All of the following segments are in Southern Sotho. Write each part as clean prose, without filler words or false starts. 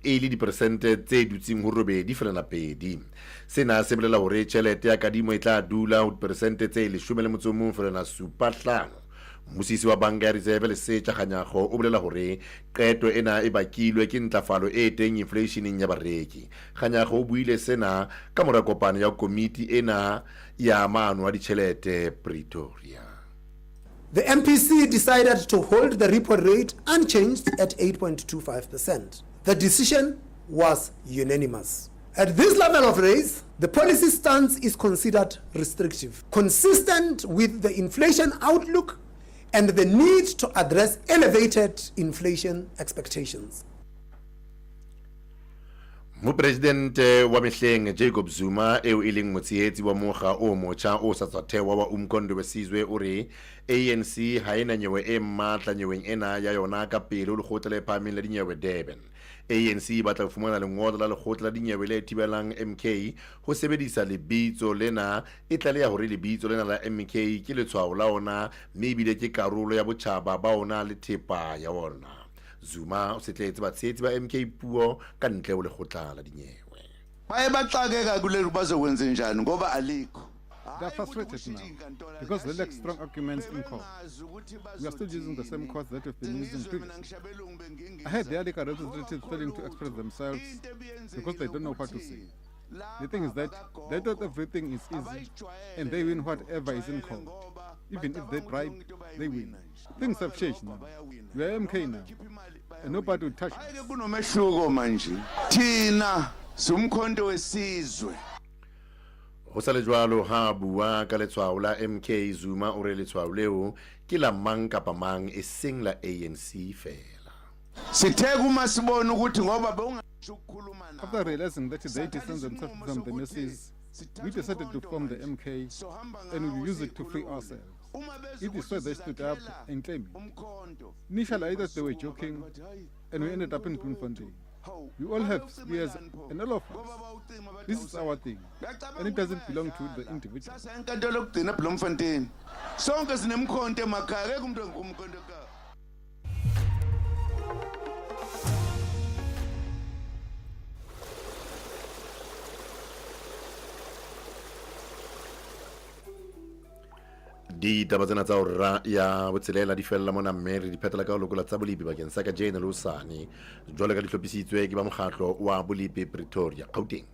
e le diperesente tse dutseng ho 8.2. Sena se bolela hore tjhelete ya kadimo e tla dula ho diperesente tse 11.75. Mmusisi wa Banka ya Rizeve Lesetja Kganyago o bolela hore qeto ena e bakilwe ke ntlafalo e teng infleisheneng ya bareki. Kganyago o buile sena ka mora kopano ya komiti ena ya maano a ditjhelete Pretoria. The MPC decided to hold the repo rate unchanged at 8.25%. The decision was unanimous. At this level of rates, the policy stance is considered restrictive, consistent with the inflation outlook and the need to address elevated inflation expectations. Mopresidente wa mehleng Jacob Zuma eo e leng motshehetsi wa mokga o motjha o sa tswa thewa wa Umkhonto weSizwe o re ANC ha e na nyewe e matla nyeweng ena ya yona ka pele ho Lekgotla le Phahameng la Dinyewe Durban. ANC e batla ho fumana lengolo la lekgotla la dinyewe le thibelang MK ho sebedisa lebitso lena. E tlaleha hore lebitso lena la MK ke letshwao la ona mme ebile ke karolo ya botjhaba ba ona le thepa ya ona. Zuma o setletse batshehetsi ba MK puo ka ntle ho lekgotla la dinyewe. Baye baxakeka kuleli bazokwenzenjani ngoba alikho. They are frustrated now because they lack strong arguments in court. We are still using the same courts that we've been using previously. I heard their legal representatives failing to express themselves because they don't know what to say. The thing is that they thought everything is easy and they win whatever is in court. Even if they bribe, they win. Things have changed now. We are MK now, and nobody will touch us. Kunomehluko manje. Thina siwumkhonto wesizwe. Ho sa le jwalo, ha a bua ka letshwao la MK, Zuma o re letshwao leo ke la mang kapa mang e seng la ANC feela. Sithe kuma sibona ukuthi ngoba bewungasho ukukhuluma nabo. After realizing that they distanced themselves from the masses, we decided to form the MK and we use it to free ourselves. It is why they stood up and claimed it. Initially, I thought they were joking, and we ended up in Bloemfontein. We all have spears, and all of us. This is our thing, and it doesn't belong to the individual. Sasa inkantolo yokugcina eBloemfontein. Sonke sinemkhonto emakhaya, akekho umuntu ongumkhonto ekhaya. Ditaba tsena tsa ora ya botshelela di fella mona mme re di phetola ka ho lokola tsa bolepi bakeng sa kajeno le hosane jwalo ka di hlophisitswe ke ba mokgatlo wa bolepi Pretoria Gauteng.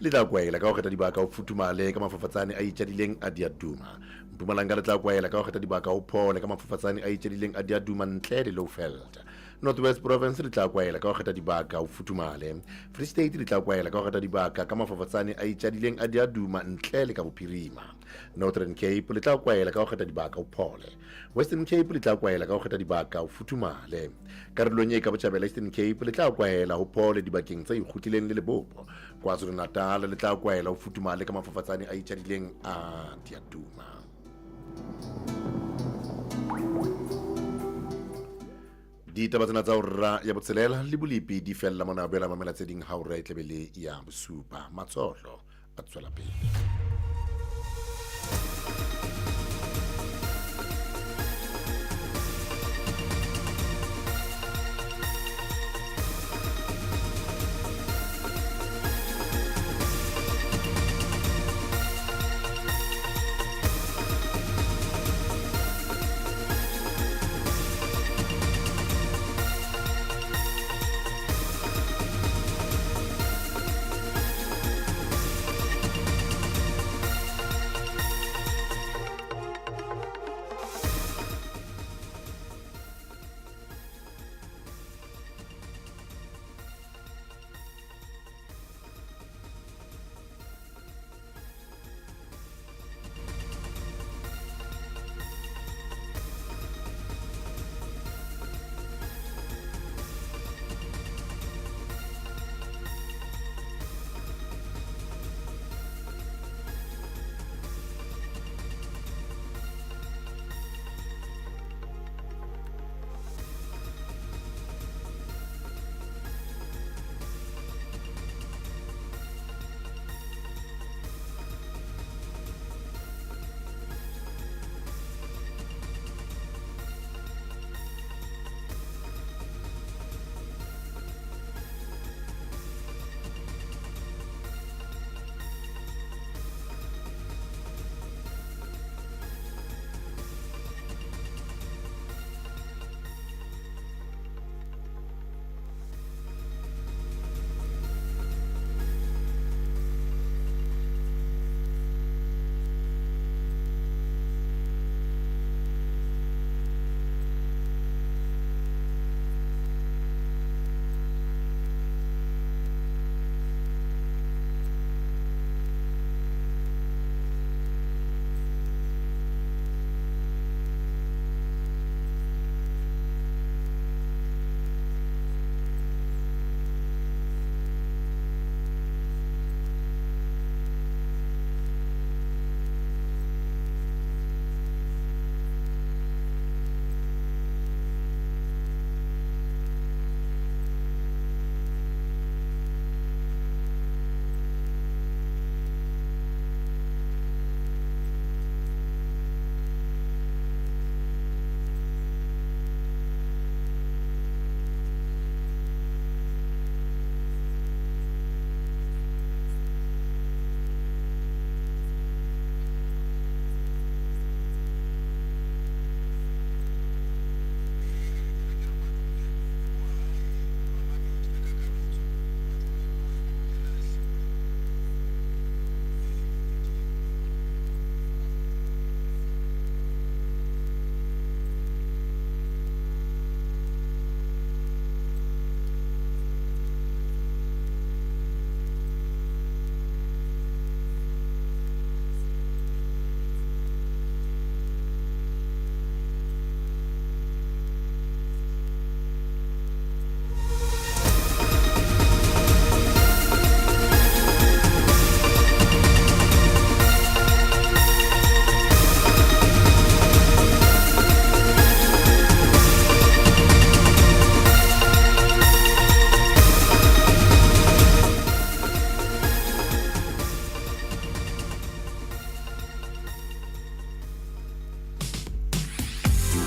Le tla kwaela ka ho kgetha dibaka ho futhumale ka mafafatsane a itjadileng a diaduma. Mpumalanga le tla kwaela ka ho kgetha dibaka ho phole ka mafafatsane a itjadileng a diaduma ntle le Lowveld. North West Province le tla kwaela ka ho kgetha dibaka ho futhumale. Free State le tla kwaela ka ho kgetha dibaka ka mafafatsane a itjadileng a diaduma ntle le ka bophirima. Northern Cape le tla kwaela ka ho kgetha dibaka ho phole. Western Cape le tla kwaela ka ho kgetha dibaka ho futhumale. Karolong e ka botjhabela Eastern Cape le tla kwaela ho phole dibakeng tse ikgutlileng le lebopo. KwaZulu-Natal le tla kwaela ho futhumale ka mafafatsane a itjadileng a diaduma. Ditaba tsena tsa ora ya botshelela le bolepi di fella mona boela mamela tse ding ha ora e tlebe le ya bosupa. Matsohlo a tswela pele.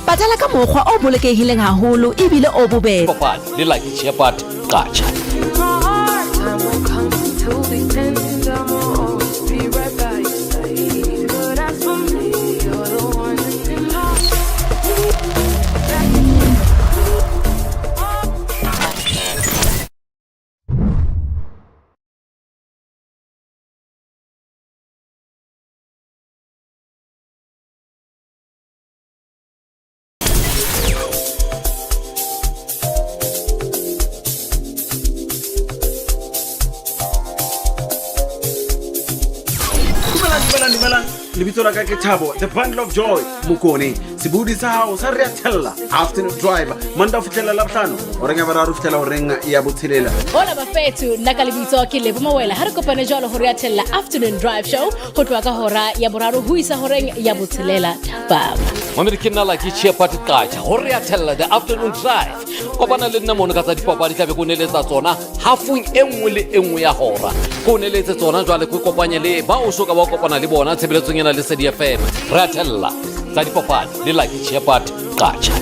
Patala ka mokgwa o bolokehileng haholo ebile o bobebe. Papadi le Lucky Shepherd Qacha. Dumelang, dumelang, dumelang. Lebitso la ka ke Thabo, the bundle of joy, Mokone. Sebodi sa hao sa re a thella. Afternoon drive, Monday ho fihlela Labohlano, horeng ya boraro ho fihlela horeng ya botshelela. Hola bafethu, nna ka lebitso ke Lebo Mawela. Ha re kopane jwalo ho re a thella Afternoon Drive Show ho tloha ka hora ya boraro ho isa horeng ya botshelela thapama. Mamedi ke nna Lucky Shepherd Qacha ho re a thella the afternoon drive. Kopana le nna mono ka tsa dipapadi tlabe ko neletsa tsona hafong e nngwe le e nngwe ya hora. Ko neletse tsona jwale ko kopanye le ba o so ka ba kopana le bona tshebeletsong ena le Lesedi FM. Re a thella tsa dipapadi le Lucky Shepherd Qacha.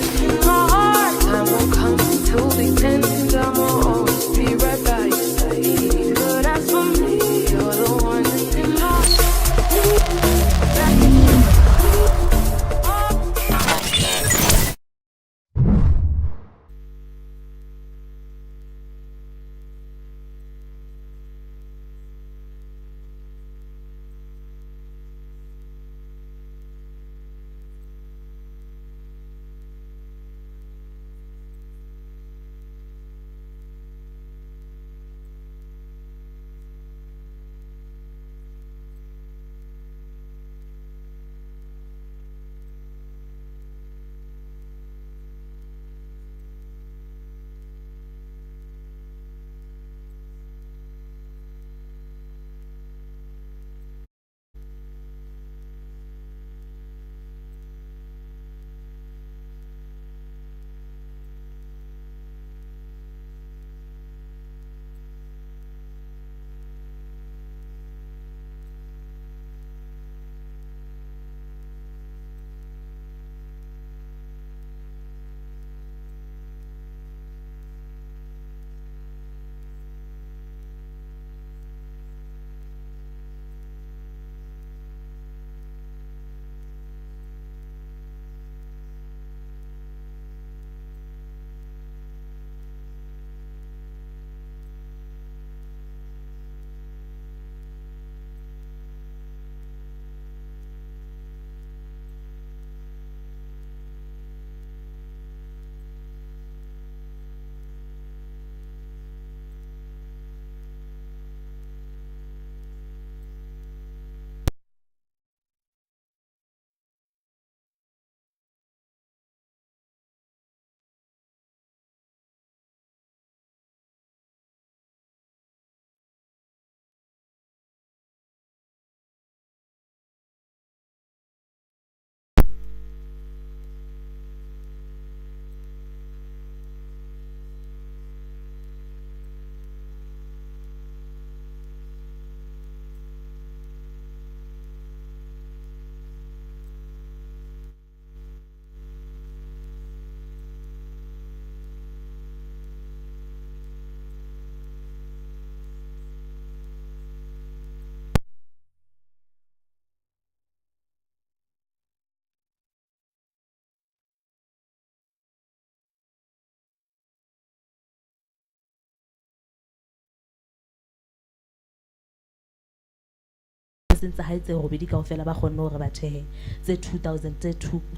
Seng tsa hae tse robedi kaofela ba kgonne hore ba thehe tse 2000 tse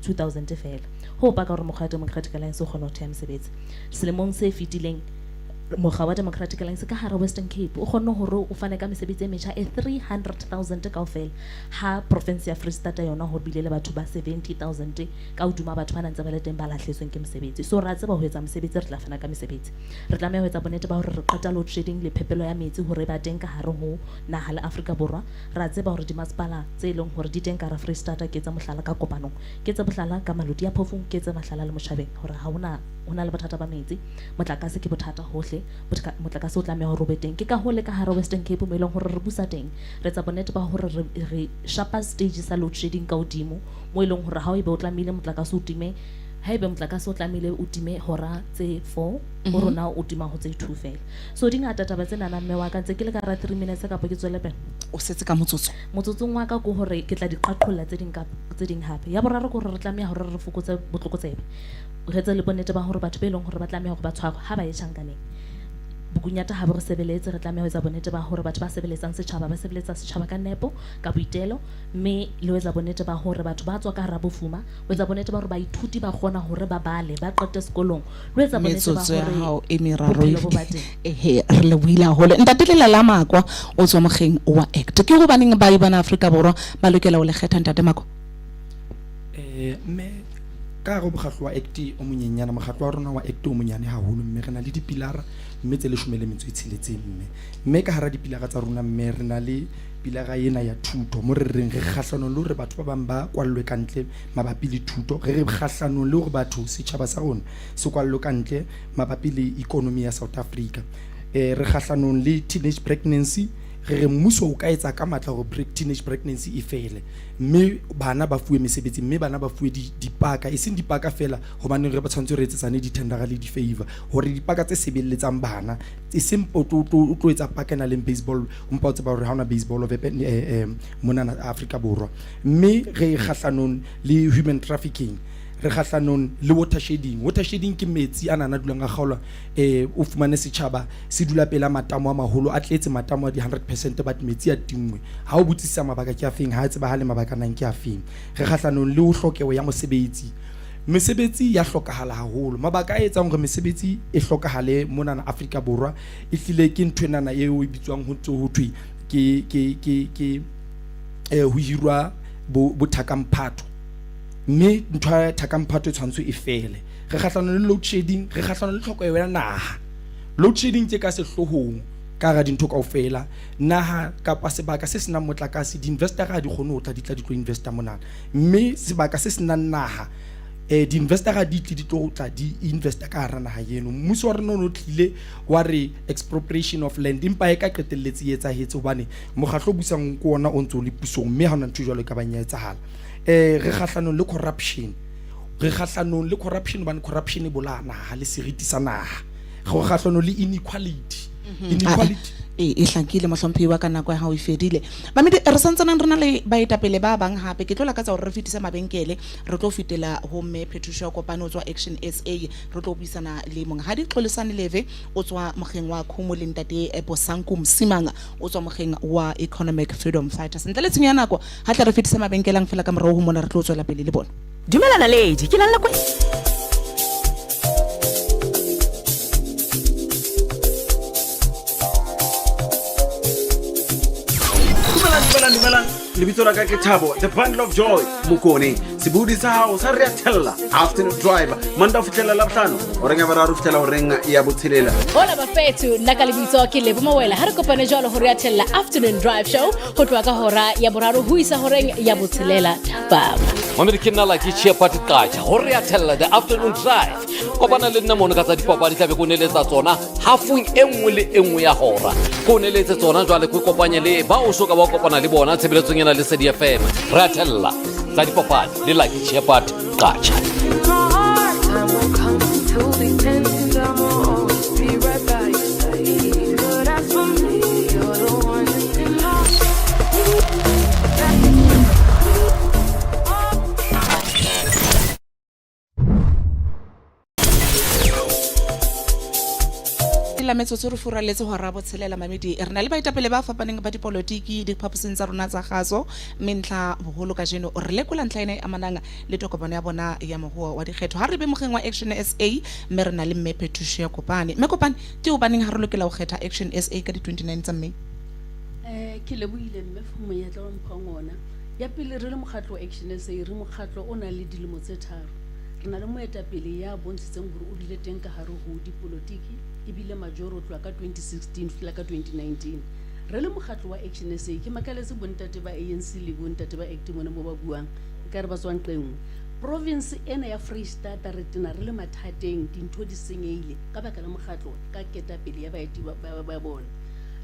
2000 feela. Ho paka hore mokgwa wa Democratic Alliance o kgona ho theha mesebetsi. Selemong se fetileng mokga wa Democratic Alliance ka hara Western Cape o kgonne hore o fane ka mesebetsi e metjha e 300,000 kaofela, ha province ya Free State yona ho bile le batho ba 70,000 ka hodima batho ba nang ntse ba le teng ba lahletsweng ke mosebetsi. So ra tseba ho etsa mosebetsi, re tla fana ka mesebetsi. Re tlameha ho etsa bonnete ba hore re qeta load shedding le phepelo ya metsi hore ba teng ka hare ho naha le Afrika Borwa. Ra tseba hore dimasepala tse leng hore di teng ka hara Free State, ke tse mohlala ka Kopanong, ke tse mohlala ka Maloti a Phofung, ke tse mohlala le Motjhabeng, hore ha hona ho na le bothata ba metsi. Motlakase ke bothata hohle, motlakase o tlameha hore o be teng. Ke ka hoo le ka hara Western Cape mo e leng hore re busa teng, re etsa bonnete ba hore re shapa stage sa load shedding ka hodimo, mo e leng hore ha o ebe o tlamehile motlakase o time Haebe motlakase o tlamehile o time hora tse 4, ho rona o tima ho tse 2 fela. So di ngata taba tsenana, mme wa ka, ntse ke le ka hara 3 minutes kapa ke tswele pele? O setse ka motsotso. Motsotsong wa ka ke hore ke tla di qaqolla tse ding ka tse ding hape. Ya boraro ke hore re tlameha hore re fokotse botlokotsebe, re etse le bonnete ba hore batho be leng hore ba tlameha hore ba tshwarwe ha ba ye tjhankaneng. Bokunyata ha bo re sebeletse. Re tlameha ho etsa bonnete ba hore batho ba sebeletsang setjhaba ba sebeletsa setjhaba ka nepo, ka boitelo, mme le ho etsa bonnete ba hore batho ba tswa ka hara bofuma, ho etsa bonnete ba hore baithuti ba kgona hore ba bale, ba qete sekolong, le ho etsa bonnete ba Metsotso ya hore hao e meraro. bophelo bo ba teng. Ehe, re lebohile haholo, ntate Lela Makwa o tswa mokgeng wa ACT. Ke hobaneng ba bana Afrika Borwa ba lokela ho le kgetha, ntate Makwa? Mme ka hare ho mokgatlo wa ACT o monyenyana, mokgatlo wa rona wa ACT o monyane haholo, mme re na le dipilara mme tse 16, mme ka hara dipilara tsa rona, mme re na le pilara ena ya thuto, mo re reng re kgahlanong le hore batho ba bang ba kwallwe ka ntle mabapi le thuto, re re kgahlanong le hore batho, setjhaba sa rona se kwallwe ka ntle mabapi le economy ya South Africa, re kgahlanong le teenage pregnancy, re re mmuso o ka etsa ka matla hore teenage pregnancy e fele, mme bana ba fuwe mesebetsi, mme bana ba fuwe dipaka, e seng dipaka fela hobaneng re ba tshwanetse re etsetsane di-tendera le di-favor, hore dipaka tse sebeletsang bana, e seng o tlo etsa paka e nang le baseball, empa o tseba hore ha hona baseball monana Afrika Borwa. Mme re kgahlanong le human trafficking, re kgahlanong le water shedding. Water shedding ke metsi a nana dulang a kgaolwa, o fumane setjhaba se dula pela matamo a maholo, a tletse matamo a di-100%, but metsi a tinngwe. Ha o botsisa mabaka ke afeng, ha a tsebahale mabaka nang ke afeng. Re kgahlanong le ho hlokeho ya mosebetsi. Mesebetsi ya hlokahala haholo. Mabaka a etsang hore mesebetsi e hlokahale monana Afrika Borwa e hlile ke ntho enana eo e bitswang ho ntse ho thwe ke ho hirwa bo thakamphato, mme ntho ya thakamphato e tshwanetse e fele. Re kgahlanong le load shedding, re kgahlanong le tlhokeho ya naha. Load shedding ke ka sehloohong ka hara dintho kaofela. Naha kapa sebaka se senang motlakase, di-investor ha di kgone ho tla di tla di tlo investa monana, mme sebaka se senang naha, di-investor di tle di tlo tla di investa ka hara naha eno. Mmuso wa rona o no tlile wa re expropriation of land, empa e ka qetelletse e etsahetse hobane mokgatlo o busang ke ona o ntse o le pusong, mme ha hona ntho e jwalo e ka bang ya etsahala. Re kgahlanong le corruption, re kgahlanong le corruption hobane corruption e bolaya naha le seriti sa naha. Re kgahlanong le inequality, inequality. E hlakile, mohlomphehi wa ka, nako ya hao e fedile. Mamedi, re santsaneng re na le baetapele ba bang hape. Ke tlo lakatsa hore re fetise mabenkele, re tlo fetela ho mme Patricia Kopane o tswa Action SA, re tlo buisana le monghadi Xolisani Leve o tswa mokgeng wa Khumo, le ntate Bosanku Msimanga o tswa mokgeng wa Economic Freedom Fighters. Ntle le tshenyo ya nako, ha tle re fetise mabenkelang fela, ka morao ho mona re tlo tswela pele le bona. Dumela Naledi, ke na le Dumelang, dumelang, dumelang. Lebitso la ka ke Thabo the Bundle of Joy Mokone, sebodi sa hao sa re a thella afternoon drive, Manda ho fihlela Labohlano, horeng ya boraro ho fihlela horeng ya botshelela. Hola bafethu, nna ka lebitso ke Lebo Mawela. Ha re kopane jwalo ho re a thella afternoon drive show ho tloha ka hora ya boraro ho isa horeng ya botshelela thapama. Mamedi, ke nna Lucky Shepherd Qacha ho re a thella the afternoon drive. Kopana le nna mono ka tsa dipapadi, tlabe ko neletsa tsona hafong e nngwe le e nngwe ya hora, ko neletse tsona jwale, ko kopanye le ba o so ka ba kopana le bona tshebeletsong ena le Lesedi FM. Re a thella tsa dipapadi le Lucky Shepherd Qacha. Time will come to the end. I'ma always be right by your side. But as for me, you're the one in my La metsotso re furaletse hora botshelela. Mamedi, re na le baetapele ba fapaneng ba dipolotiki diphaposing tsa rona tsa kgaso, mme ntlha boholo kajeno re lekola ntlha ena e amanang le tokomane ya bona ya mohoa wa dikgetho. Ha re be mokgeng wa Action SA, mme re na le mme Patricia Kopane. Mme Kopane, ke hobaneng ha re lokela ho kgetha Action SA ka di-29 tsa May? Ke lebohile mme for monyetla wa mphang ona. Ya pele, re le mokgatlo wa Action SA, re mokgatlo o nang le dilemo tse 3. Re na le moetapele ya bontshitseng hore o bile teng ka hare ho dipolotiki, ebile majoro ho tloha ka 2016 fihla ka 2019. Re le mokgatlo wa Action SA, ke makaletse bontate ba ANC le bontate ba ACT mona mo ba buang ekare ba tswang nqe nngwe. Province ena ya Freistata re tena re le mathateng, dintho di senyehile ka baka la mokgatlo ka ketapele ya baeti ba bona.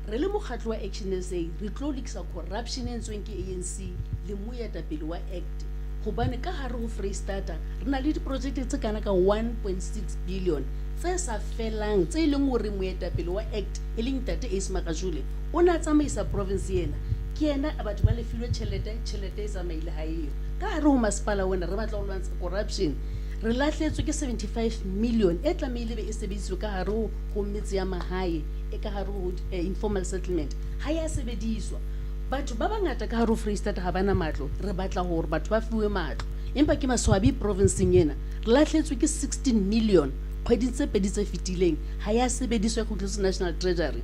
Re le mokgatlo wa Action SA re tlo lokisa corruption e entsweng ke ANC le moetapele wa ACT. Hobane ka hare ho Freistata re na le diprojekte tse kana ka 1.6 billion tse sa felang, tse e leng hore moetapele wa ACT e leng Ntate Ace Magashule o ne a tsamaisa province ena. Ke yena batho ba lefilwe tjhelete, tjhelete e tsamaile ha eyo. Ka hare ho masepala ona re batla ho lwantsha corruption. Re lahlehetswe ke 75 million e tlamehile be e sebediswe ka hare ho metse ya mahae e ka hare ho informal settlement, ha ya sebediswa. Batho ba bangata ka hare ho Freistata ha ba na matlo, re batla hore batho ba fuwe matlo. Empa ke maswabi provinceng ena re lahlehetswe ke 16 million kgweding tse pedi tse fetileng, ha ya sebediswa, e kgutletse National Treasury.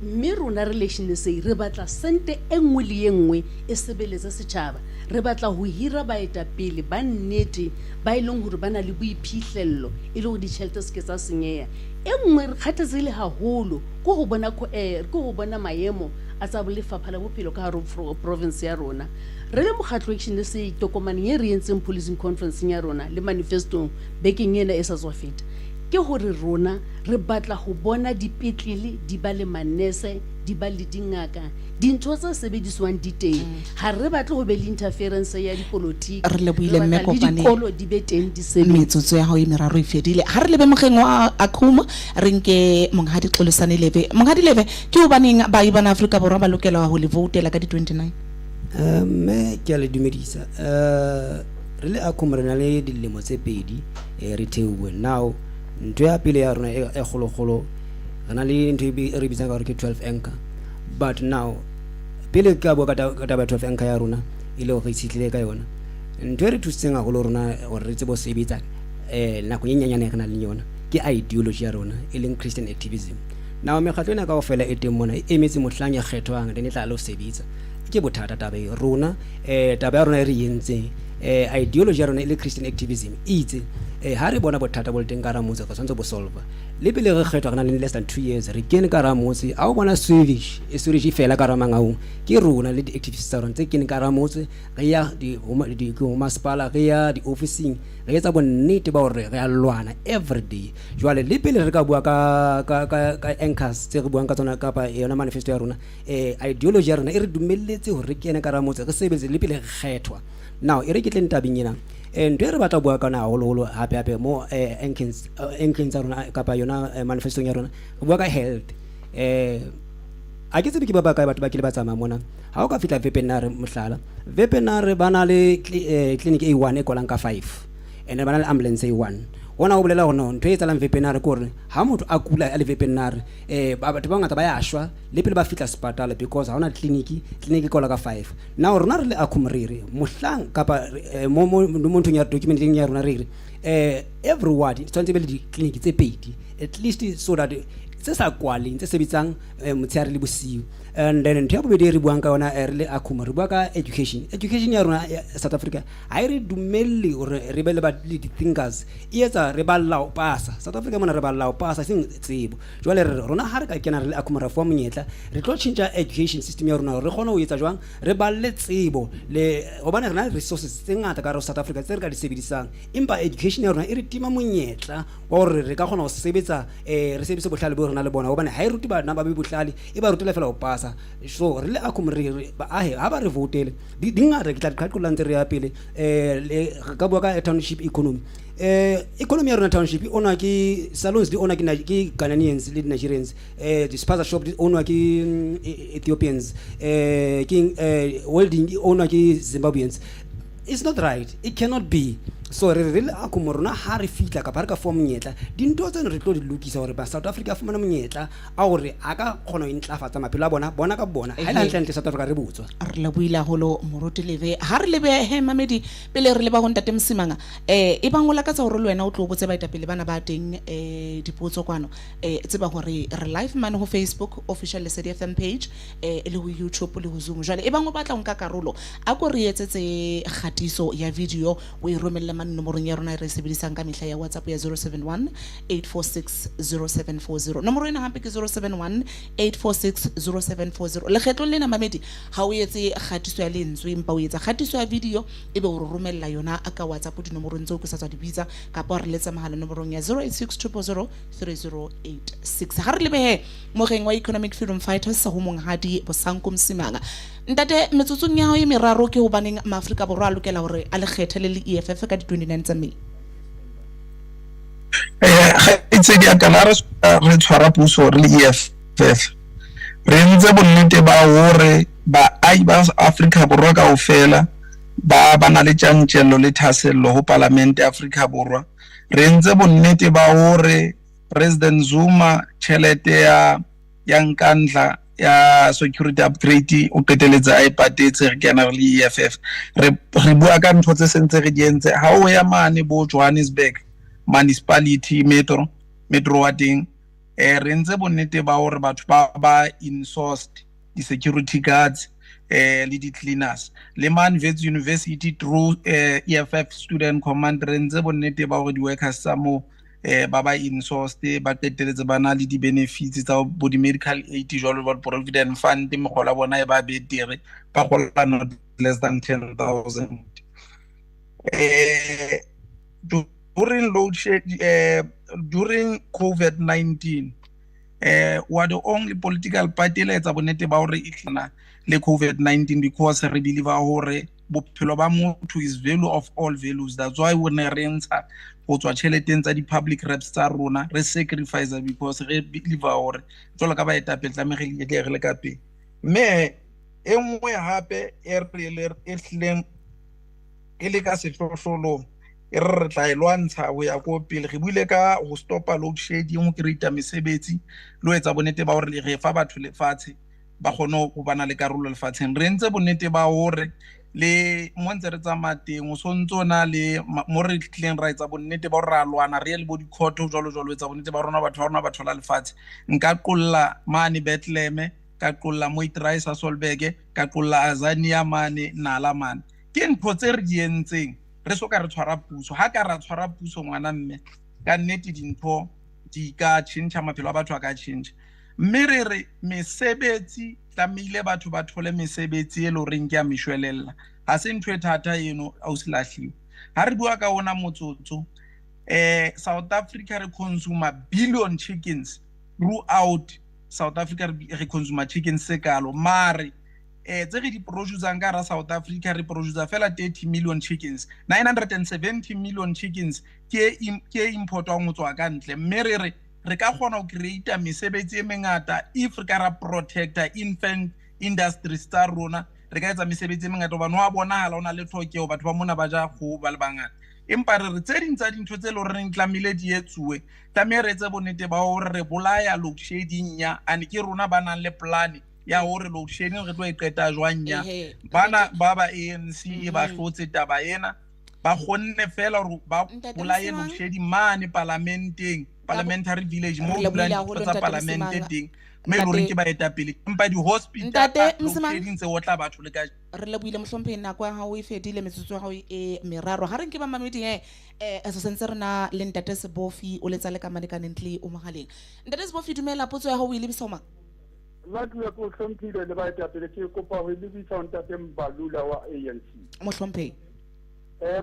Mme rona re le Action SA re batla sente e nngwe le e nngwe e sebeletse setjhaba. Re batla ho hira baetapele ba nnete ba e leng hore ba na le boiphihlello e le hore ditjhelete se ke tsa senyeha. E nngwe re kgathatsehile haholo ke ho bona ke ho bona maemo a tsa lefapha la bophelo ka hare ho province ya rona. Re le mokgatlo Action SA tokomaneng e re entseng policing conference ya rona le manifestong bekeng ena e sa tswa feta, ke hore rona re batla ho bona dipetlele di ba le manese, di ba le dingaka, dintho tse sebediswang di teng. Ha re batle ho be le interference ya dipolotiki. Re lebohile Re mme batla le Kopane. dikolo di be teng di sebetse. Metsotso ya hao e meraro e fedile. Ha re lebe mokgeng wa Akhuma, re nke Monghadi Xolisani Leve. Monghadi Leve, ke hobaneng baahi bana Afrika Borwa ba lokela ho le voutela ka di 29? Mme ke a le dumedisa. Re le Akhum re na le dilemo tse pedi re theuwe. Now ntho ya pele ya rona e kgolokgolo, re na le ntho e re bitsang ka hore ke 12 anchor. But now pele ke ka bua ka taba ya 12 anchor ya rona e le hore re itshetlile ka yona, ntho e re thusitseng haholo rona hore re tsebe ho sebetsa nakong e nyenyane e re nang le yona ke ideology ya rona e leng Christian activism. Now mekgatlo ena kaofela e teng mona e emetse mohlang e kgethwang, then e tla lo sebetsa. Ke bothata taba e rona, taba ya rona e re entseng, ideology ya rona e le Christian activism e itse ha re bona bothata bo le teng ka hara motse re tshwanetse bo solve. Le pele re kgethwa re na le less than 2 years re kene ka hara motse, ha o bona sewage e sewage e fela ka hara Mangaung, ke rona le di-activists tsa rona tse keneng ka hara motse, re ya ho masepala, re ya di-officing, re etsa bonnete ba hore re a lwana every day. Jwale le pele re ka bua ka anchors tse re buang ka tsona kapa yona manifesto ya rona, ideology ya rona e re dumelletse hore re kene ka hara motse re sebetse le pele re kgethwa. Now e re ke tleng tabeng ena, ntho e re batla ho bua ka yona haholoholo hape hape mo anchors tsa rona kapa yona manifestong ya rona, re bua ka health. Ha ke tsebe ke ba bakae batho ba kile ba tsamaya mona. Ha o ka fihla Vepenare, mohlala, Vepenare ba na le clinic e one e kwalang ka 5, and ba na le ambulance e one. Hona ho bolela hore no ntho e etsahalang Vepenare ke hore ha motho a kula a le Vepenare, batho ba bangata ba ya shwa le pele ba fihla sepatala because ha hona clinic, clinic e kwalwa ka 5. Now rona re le Akhum re re mohlang kapa mo mo nthong ya documenteng ya rona re re every ward e tshwanetse e be le di-clinic tse pedi at least, so that tse sa kwaleng, tse sebetsang motshehare le bosiu. And then ntho ya bobedi e re buang ka yona, re le Akhum re bua ka education. Education ya rona ya South Africa ha e re dumelle hore re be le le di-thinkers, e etsa re balla ho pasa. South Africa mona re balla ho pasa, eseng tsebo. Jwale re rona ha re ka kena re le Akhum ra fuwa monyetla, re tlo tjhentjha education system ya rona hore re kgone ho etsa jwang, re balle tsebo le hobane re na le resources tse ngata ka hare ho South Africa tse re ka di sebedisang, empa education ya rona e re tima monyetla wa hore re ka kgona ho sebetsa, re sebedise bohlale bo re nang le bona, hobane ha e rute bana ba be bohlale, e ba rutela fela ho pasa. So re le Akhum re re baahi ha ba re voutele, di ngata ke tla di qhaqholla ntse re ya pele. Le re ka bua ka township economy. Economy ya rona township e ownwa ke salons, di ownwa ke Ghanaians le Nigerians, di-spaza shop di ownwa ke Ethiopians, ke welding e ownwa ke Zimbabweans. It's not right, it cannot be. So re re le Akhum rona ha re fihla kapa re ka fuwa monyetla, dintho tseno re tlo di lokisa hore ba South Africa a fumane monyetla a hore a ka kgona ho intlafatsa maphelo a bona, bona ka bona. Ha e le hantle hantle South Africa re botswa. Re lebohile haholo Moruti Leve. Ha re lebe mamedi pele re leba ho Ntate Msimanga, e bang o lakatsa hore le wena o tlo botse baetapele bana ba teng dipotso kwano, tseba hore re live mane ho Facebook official Lesedi FM page, le ho YouTube le ho Zoom. Jwale e bang o batla ho nka karolo, a ko re etsetse kgatiso ya video o e romelle mane nomorong ya rona e re e sebedisang ka mehla ya WhatsApp ya 071 846 0740. Nomoro ena hape ke 071 846 0740. Lekgetlong lena mamedi ha o etse kgatiso ya lentswe, empa o etsa kgatiso ya video ebe o re romella yona ka WhatsApp dinomorong tseo ke sa tswa di bitsa, kapa o re letsa mohala nomorong ya 086 000 3086. Ha re lebehe mogeng wa Economic Freedom Fighters ho Monghadi Bosanko Msimanga. Ntate, metsotsong ya hao e meraro ke hobaneng maAfrika Borwa a lokela hore a le kgethe le le EFF ka di-29 tsa May? Kgaitsedi ya ka, la re tshwara puso re le EFF, re entse bonnete ba hore baahi ba Afrika Borwa kaofela ba na le tjantjello le thahasello ho palamente ya Afrika Borwa. Re entse bonnete ba hore President Zuma tjhelete ya Nkandla ya security upgrade o qeteletse a e patetse, re kena re le EFF. Re bua ka ntho tse sentse re di entse. Ha o ya mane bo Johannesburg municipality metro wa teng, re entse bonnete ba hore batho ba insourced di-security guards le di-cleaners. Le mane Wits University through EFF student command, re entse bonnete ba hore di-workers tsa moo ba insourced, ba qeteletse ba na le di-benefits tsa bo di-medical aid jwalo ba provident fund, megolo ya bona e ba betere, ba gola not less than 10,000. During load shed, during COVID-19, we are the only political party le etsa bonnete ba hore e tlana le COVID-19, because re believe hore bophelo ba motho is value of all values. That's why we ne re ntsha ho tswa tjheleteng tsa di-public reps tsa rona, re sacrifice because re believe hore jwalo ka baetapele tlameha re le ka pele. Mme e nngwe hape e re le e hlileng e le ka sehlohlolong e re re tla e lwantsha ho ya ko pele, re buile ka ho stopa load shedding, ho create mesebetsi le ho etsa bonnete ba hore re fa batho lefatshe ba kgone ho bana le karolo lefatsheng. Re entse bonnete ba hore le mo ntse re tsamaya teng o sontso na le mo re tlileng ra etsa bonnete ba hore ra lwana, re ye le bo di-court jwalo jwalo, etsa bonnete ba rona batho ba rona ba thola lefatshe. Nka qolla mane Bethlehem, ka qolla Moitrai Sasolburg, ka qolla Azania mane Nala mane. Ke ntho tse re di entseng re so ka re tshwara puso. Ha ka ra tshwara puso ngwana mme, ka nnete dintho di ka tjhentjha, maphelo a batho a ka tjhentjha. Mme re re mesebetsi tlamehile batho ba thole mesebetsi e leng horeng ke ya meshwelella. Ha se ntho e thata eno, ausi Lahliwe. Ha re bua ka ona motsotso, South Africa re consumer billion chickens throughout South Africa, re consumer chickens se kalo. Mare tse re di produce-ang ka hara South Africa, re produce fela 30 million chickens, 970 million chickens ke e importwang ho tswa ka ntle. Mme re re re ka kgona ho create mesebetsi e mengata if re ka ra protecta infant industries tsa rona, re ka etsa mesebetsi e mengata hobane ho a bonahala ho na le tlhokeho, batho ba mona ba ja kgoho ba le bangata. Empa re re tse ding tsa dintho tse leng horeng tlamehile di etsuwe, tlameha re etse bonnete ba hore re bolaya load shedding ya, and ke rona ba nang le plan ya hore load shedding re tlo e qeta jwang ya. Bana ba ba ANC e ba hlotse taba ena, ba kgonne fela hore ba bolaye load shedding mane parlamenteng, parliamentary village mo dulang ditho tsa parlamente teng, mme e le hore ke baetapele, empa di-hospital load shedding tse otla batho le ka. Re lebohile mohlomphehi, nako ya hao e fedile, metsotso ya hao e meraro. Ha re nke ba mamedi se sentse re na le ntate Sebofi o letsa le ka mane ka ntle o mohaleng. Ntate Sebofi, dumela, potso ya hao o e lebisa ho mang? Nna ke o hlomphile le baetapele, ke kopa ho e lebisa ho ntate Mbalula wa ANC. Mohlomphehi.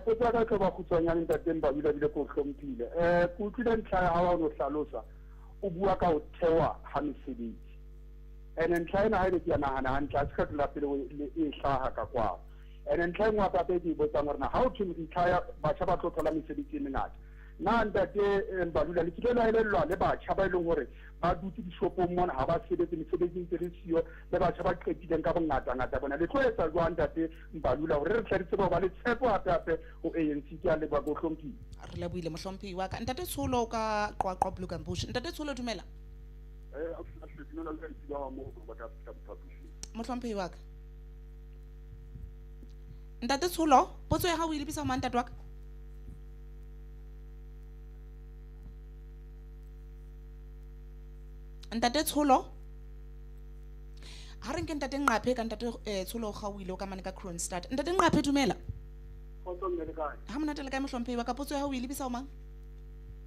Potso ya ka e tlo ba kgutshwanyane ntate Mbalula, bile ke o hlomphile. Ke utlwile ntlha ya hao ha o no hlalosa, o bua ka ho thewa ha mesebetsi. Ene ntlha ena ha ebe ke a nahana hantle, ha se kgetlo la pele e hlaha ka kwano. Ene ntlha e nngwe hape ke e botsang hore na ha ho thwe ntlha ya batjha ba tlo thola mesebetsi e mengata, na ntate Mbalula le kile la elellwa le batjha ba e leng hore ba dutse dishopong mona ha ba sebetse, mesebetsi ntse le siyo, le batjha ba qetileng ka bongata-ngata bona, le tlo etsa jwang ntate Mbalula hore re tle re tsebe ho ba le tshepo hape-hape ho ANC? Ke a leboha, ke o hlomphile. Re lebohile mohlomphehi wa ka. Ntate Tsholo ka Qwaqwa Bloemfontein. Ntate Tsholo, dumela. Mohlomphehi wa ka. Ntate Tsholo, potso ya hao o e lebisa ho mang ntate wa ka? Ntate Tsholo, ha re nke ntate Nqaphe ka ntate Tsholo o kgaohile o ka mane ka Kroonstad. Ntate Nqaphe, dumela. Kgotso mme, le kae? Ha monate le kae mohlomphehi wa ka? Potso ya hao o e lebisa ho mang?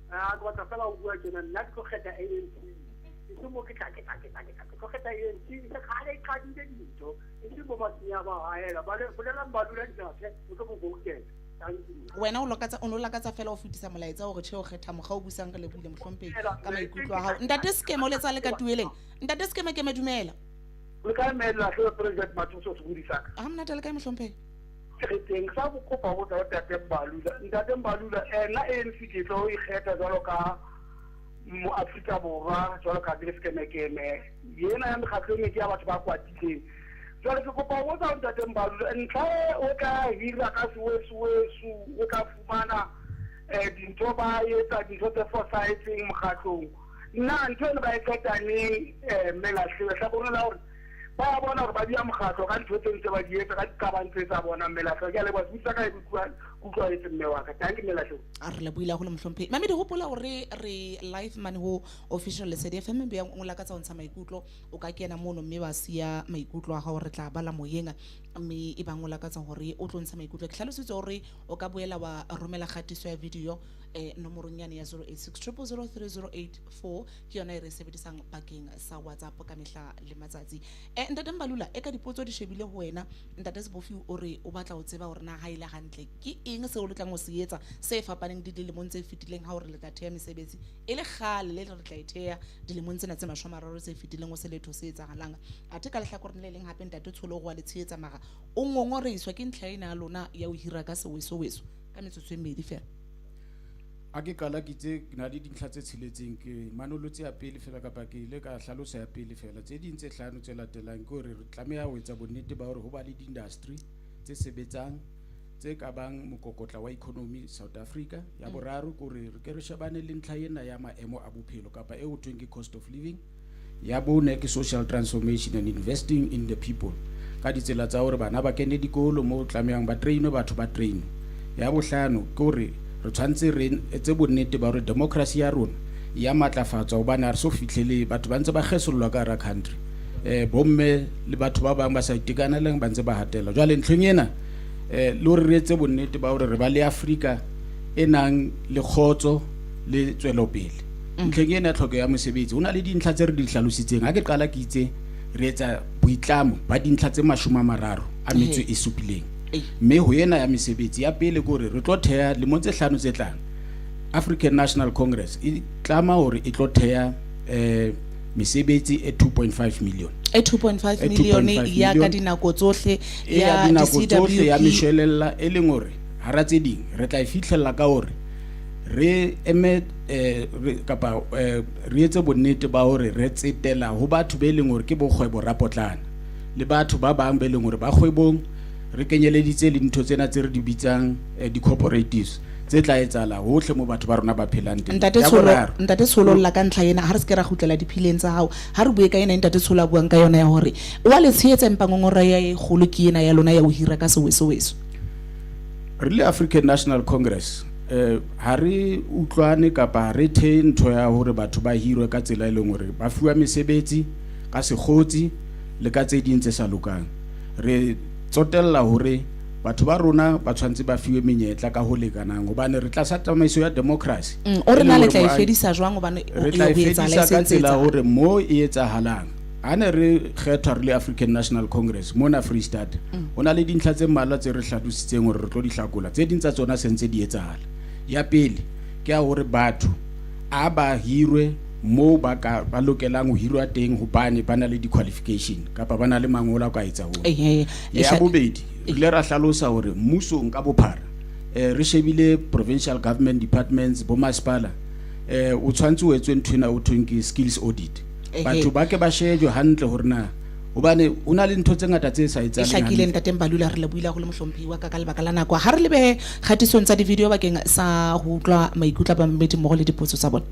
Ke batla fela ho bua tjena, nna ke tlo kgetha ANC. E se mo ke tla, ke tla, ke tla, ke tla, ke tlo kgetha ANC. E se kgale e qadile dintho, e se mo ba senya ba haela. Ba le, bolelang ba dula dinathe, o tlo mo boutela. Thank you. Wena o lokatsa, o no lakatsa fela ho fetisa molaetsa hore tjhe o kgetha mokga o busang, re lebohile mohlomphehi ka maikutlo a hao. Ntate Sekeme o letsa le ka tueleng. Ntate Sekeme, ke me dumela. Le kae mme Lahlewe President Mathuso sebodi sa ka? Ha monate le kae mohlomphehi? Re teng sa go kopa go tsa Ntate Mbalula. Ntate Mbalula nna ANC ke tlo ikgetha jwalo ka mo Afrika Borwa jwalo ka Grace Kemekeme. Yena ya mekgatlo e ke ya batho ba kwatileng. Jwale ke kopa ho botsa Ntate Mbalula ntlha e o ka hira ka sewesuwesu o ka fumana dintho ba etsa dintho tse fosahetseng mokgatlong. Nna ntho eno ba e qeta neng mme Lahlewe hlakoreng la hore ba bona hore ba dia mokgatlo ka ntho tse ntse ba di etsa ka diqabang tse tsa bona mme Lahlewe. Ke a leboha sebodi sa ka e kutlwahetse mme wa ka. Dankie mme Lahlewe. A re lebohile haholo mohlomphehi. Mamedi hopola hore re live mane ho official Lesedi FM be o lakatsa ho ntsha maikutlo o ka kena mono mme wa siya maikutlo a hao re tla bala moyeng mme e bang o lakatsa hore o tlo ntsha maikutlo. Ke hlalositse hore o ka boela wa romela kgatiso ya video nomorong yane ya 086 000 3084 ke yona e re e sebedisang bakeng sa WhatsApp ka mehla le matsatsi. Ntate Mbalula e ka dipotso di shebile ho wena Ntate Sebofi o re o batla ho tseba hore na ha ile hantle ke eng seo le tlang ho se etsa se fapaneng di dilemong tse fetileng ha hore le tla theha mesebetsi e le kgale le re tla e theha dilemong tsena tse 30 tse fetileng o se letho se etsahalang. Athe ka lehlakoreng le leng hape Ntate Tsholo o wa le tshehetsa mara o ngongoreiswa ke ntlha ena ya lona ya ho hira ka sewesoweso ka metsotso e mmedi fela. A ke qala ke itse ke na le dintlha tse tsheletseng ke manolotse ya pele fela kapa ke ile ka hlalosa ya pele fela. Tse ding tse hlano tse latelang ke hore re tlameha ho etsa bonnete ba hore ho ba le di-industry tse sebetsang tse ka bang mokokotla wa economy South Africa. Ya boraro ke hore re ke re shebane le ntlha ena ya maemo a bophelo kapa e ho thweng ke cost of living. Ya bone ke social transformation and investing in the people ka ditsela tsa hore bana ba kene dikolo mo tlamehang ba trainwe batho ba trainwe. Ya bohlano ke hore re tshwanetse re etse bonnete ba hore democracy ya rona ya matlafatswa hobane ha re so fihlele batho ba ntse ba kgesollwa ka hara country. Bomme le batho ba bang ba sa itekanelang ba ntse ba hatellwa. Jwale ntlheng ena le hore re etse bonnete ba hore re ba le Afrika e nang le kgotso le tswelopele. Ntlheng ena ya tlhokeho ya mosebetsi ho na le dintlha tse re di hlalositseng. Ha ke qala ke itse re etsa boitlamo ba dintlha tse 30 a metso e supileng. Mme ho ena ya mesebetsi ya pele ke hore re tlo theha lemong tse hlano tse tlang African National Congress e tlama hore e tlo theha mesebetsi e 2.5 million. E 2.5 million ya ka dinako tsohle ya dinako tsohle ya meshwelella e leng hore hara tse ding re tla e fihlella ka hore re eme kapa re etse bonnete ba hore re tsetela ho batho be leng hore ke bokgwebo rapotlana le batho ba bang be leng hore ba kgwebong re kenyeleditse le dintho tsena tse re di bitsang di-cooperatives tse tla etsahala hohle mo batho ba rona ba phelang teng. Ntate Tsholo, Ntate Tsholo lla ka ntlha ena ha re se ke ra kgutlela diphileng tsa hao. Ha re bue ka ena Ntate Tsholo a buang ka yona ya hore o a le tshehetsa empa ngongora ya e kgolo ke ena ya lona ya ho hira ka sewesoweso. Re le African National Congress ha re utlwane kapa ha re thehe ntho ya hore batho ba hirwe ka tsela e leng hore ba fuwa mesebetsi ka sekgotsi le ka tse ding tse sa lokang. Re tsotella hore batho ba rona ba tshwanetse ba fiwe menyetla ka ho lekanang hobane re tlasa tsamaiso ya democracy. O re na le tla e fedisa jwang hobane re tla e fedisa ka tsela hore mo e etsahalang ha ne re kgethwa re le African National Congress mona Free State ho na le dintlha tse mmalwa tse re hlalositseng hore re tlo di hlakola. Tse ding tsa tsona se ntse di etsahala. Ya pele ke ya hore batho a ba hirwe mo ba ka ba lokelang ho hirwa teng hobane ba na le di-qualification kapa ba na le mangolo a ka etsa hoo. Ya bobedi re ile ra hlalosa hore mmusong ka bophara re shebile provincial government departments bo masepala o tshwanetse o etswe ntho ena o thweng ke skills audit. Batho ba ke ba shejwe hantle hore na hobane o na le ntho tse ngata tse sa etsahaleng. E hlakile Ntate Mbalula re lebohile haholo mohlomphehi wa ka ka lebaka la nako. Ha re lebe kgatisong tsa di-video bakeng sa ho utlwa maikutlo a bamamedi mmoho le dipotso tsa bona.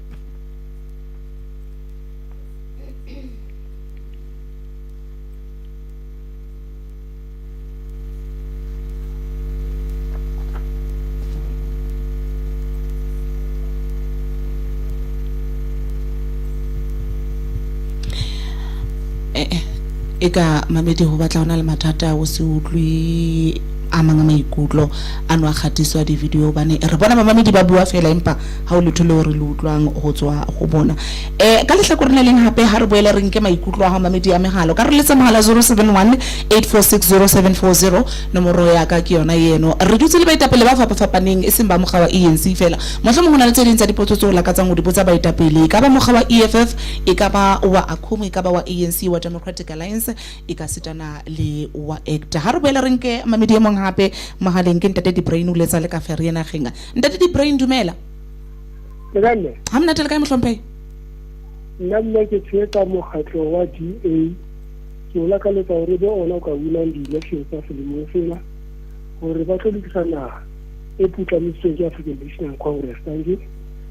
E ka mamedi ho batla ho na le mathata o se utlwe a mang a maikutlo a no a kgatiswa di-video hobane re bona bamamedi ba bua fela empa ha o letho leo re le utlwang ho tswa ho bona. Um ka lehlakoreng le leng hape ha re boele re nke maikutlo a hao mamedi a megala o ka re letsa mohala 071 846 0740 nomoro ya ka ke yona eno. Re dutse le baetapele ba fapafapaneng e seng ba mokga wa ANC fela. Mohlomong ho na le tse ding tsa dipotso tseo o lakatsang ho di botsa baetapele e ka ba mokga wa EFF, e ka ba wa ACOM, e ka ba wa ANC, wa Democratic Alliance, e ka sitana le wa ACT. Ha re boele re nke mamedi e mong hape mohaleng ke ntate Dibrain o letsa le ka Vereeniging. Ntate Dibrain dumela. Le kae mme? Ha monate le kae mohlomphehi? Nna mme ke tshehetsa mokgatlo wa DA. Ke o lakaletsa hore be ona o ka winang di-election tsa selemong sena hore ba tlo lokisa naha e putlamisitsweng ke African National Congress. Thank you.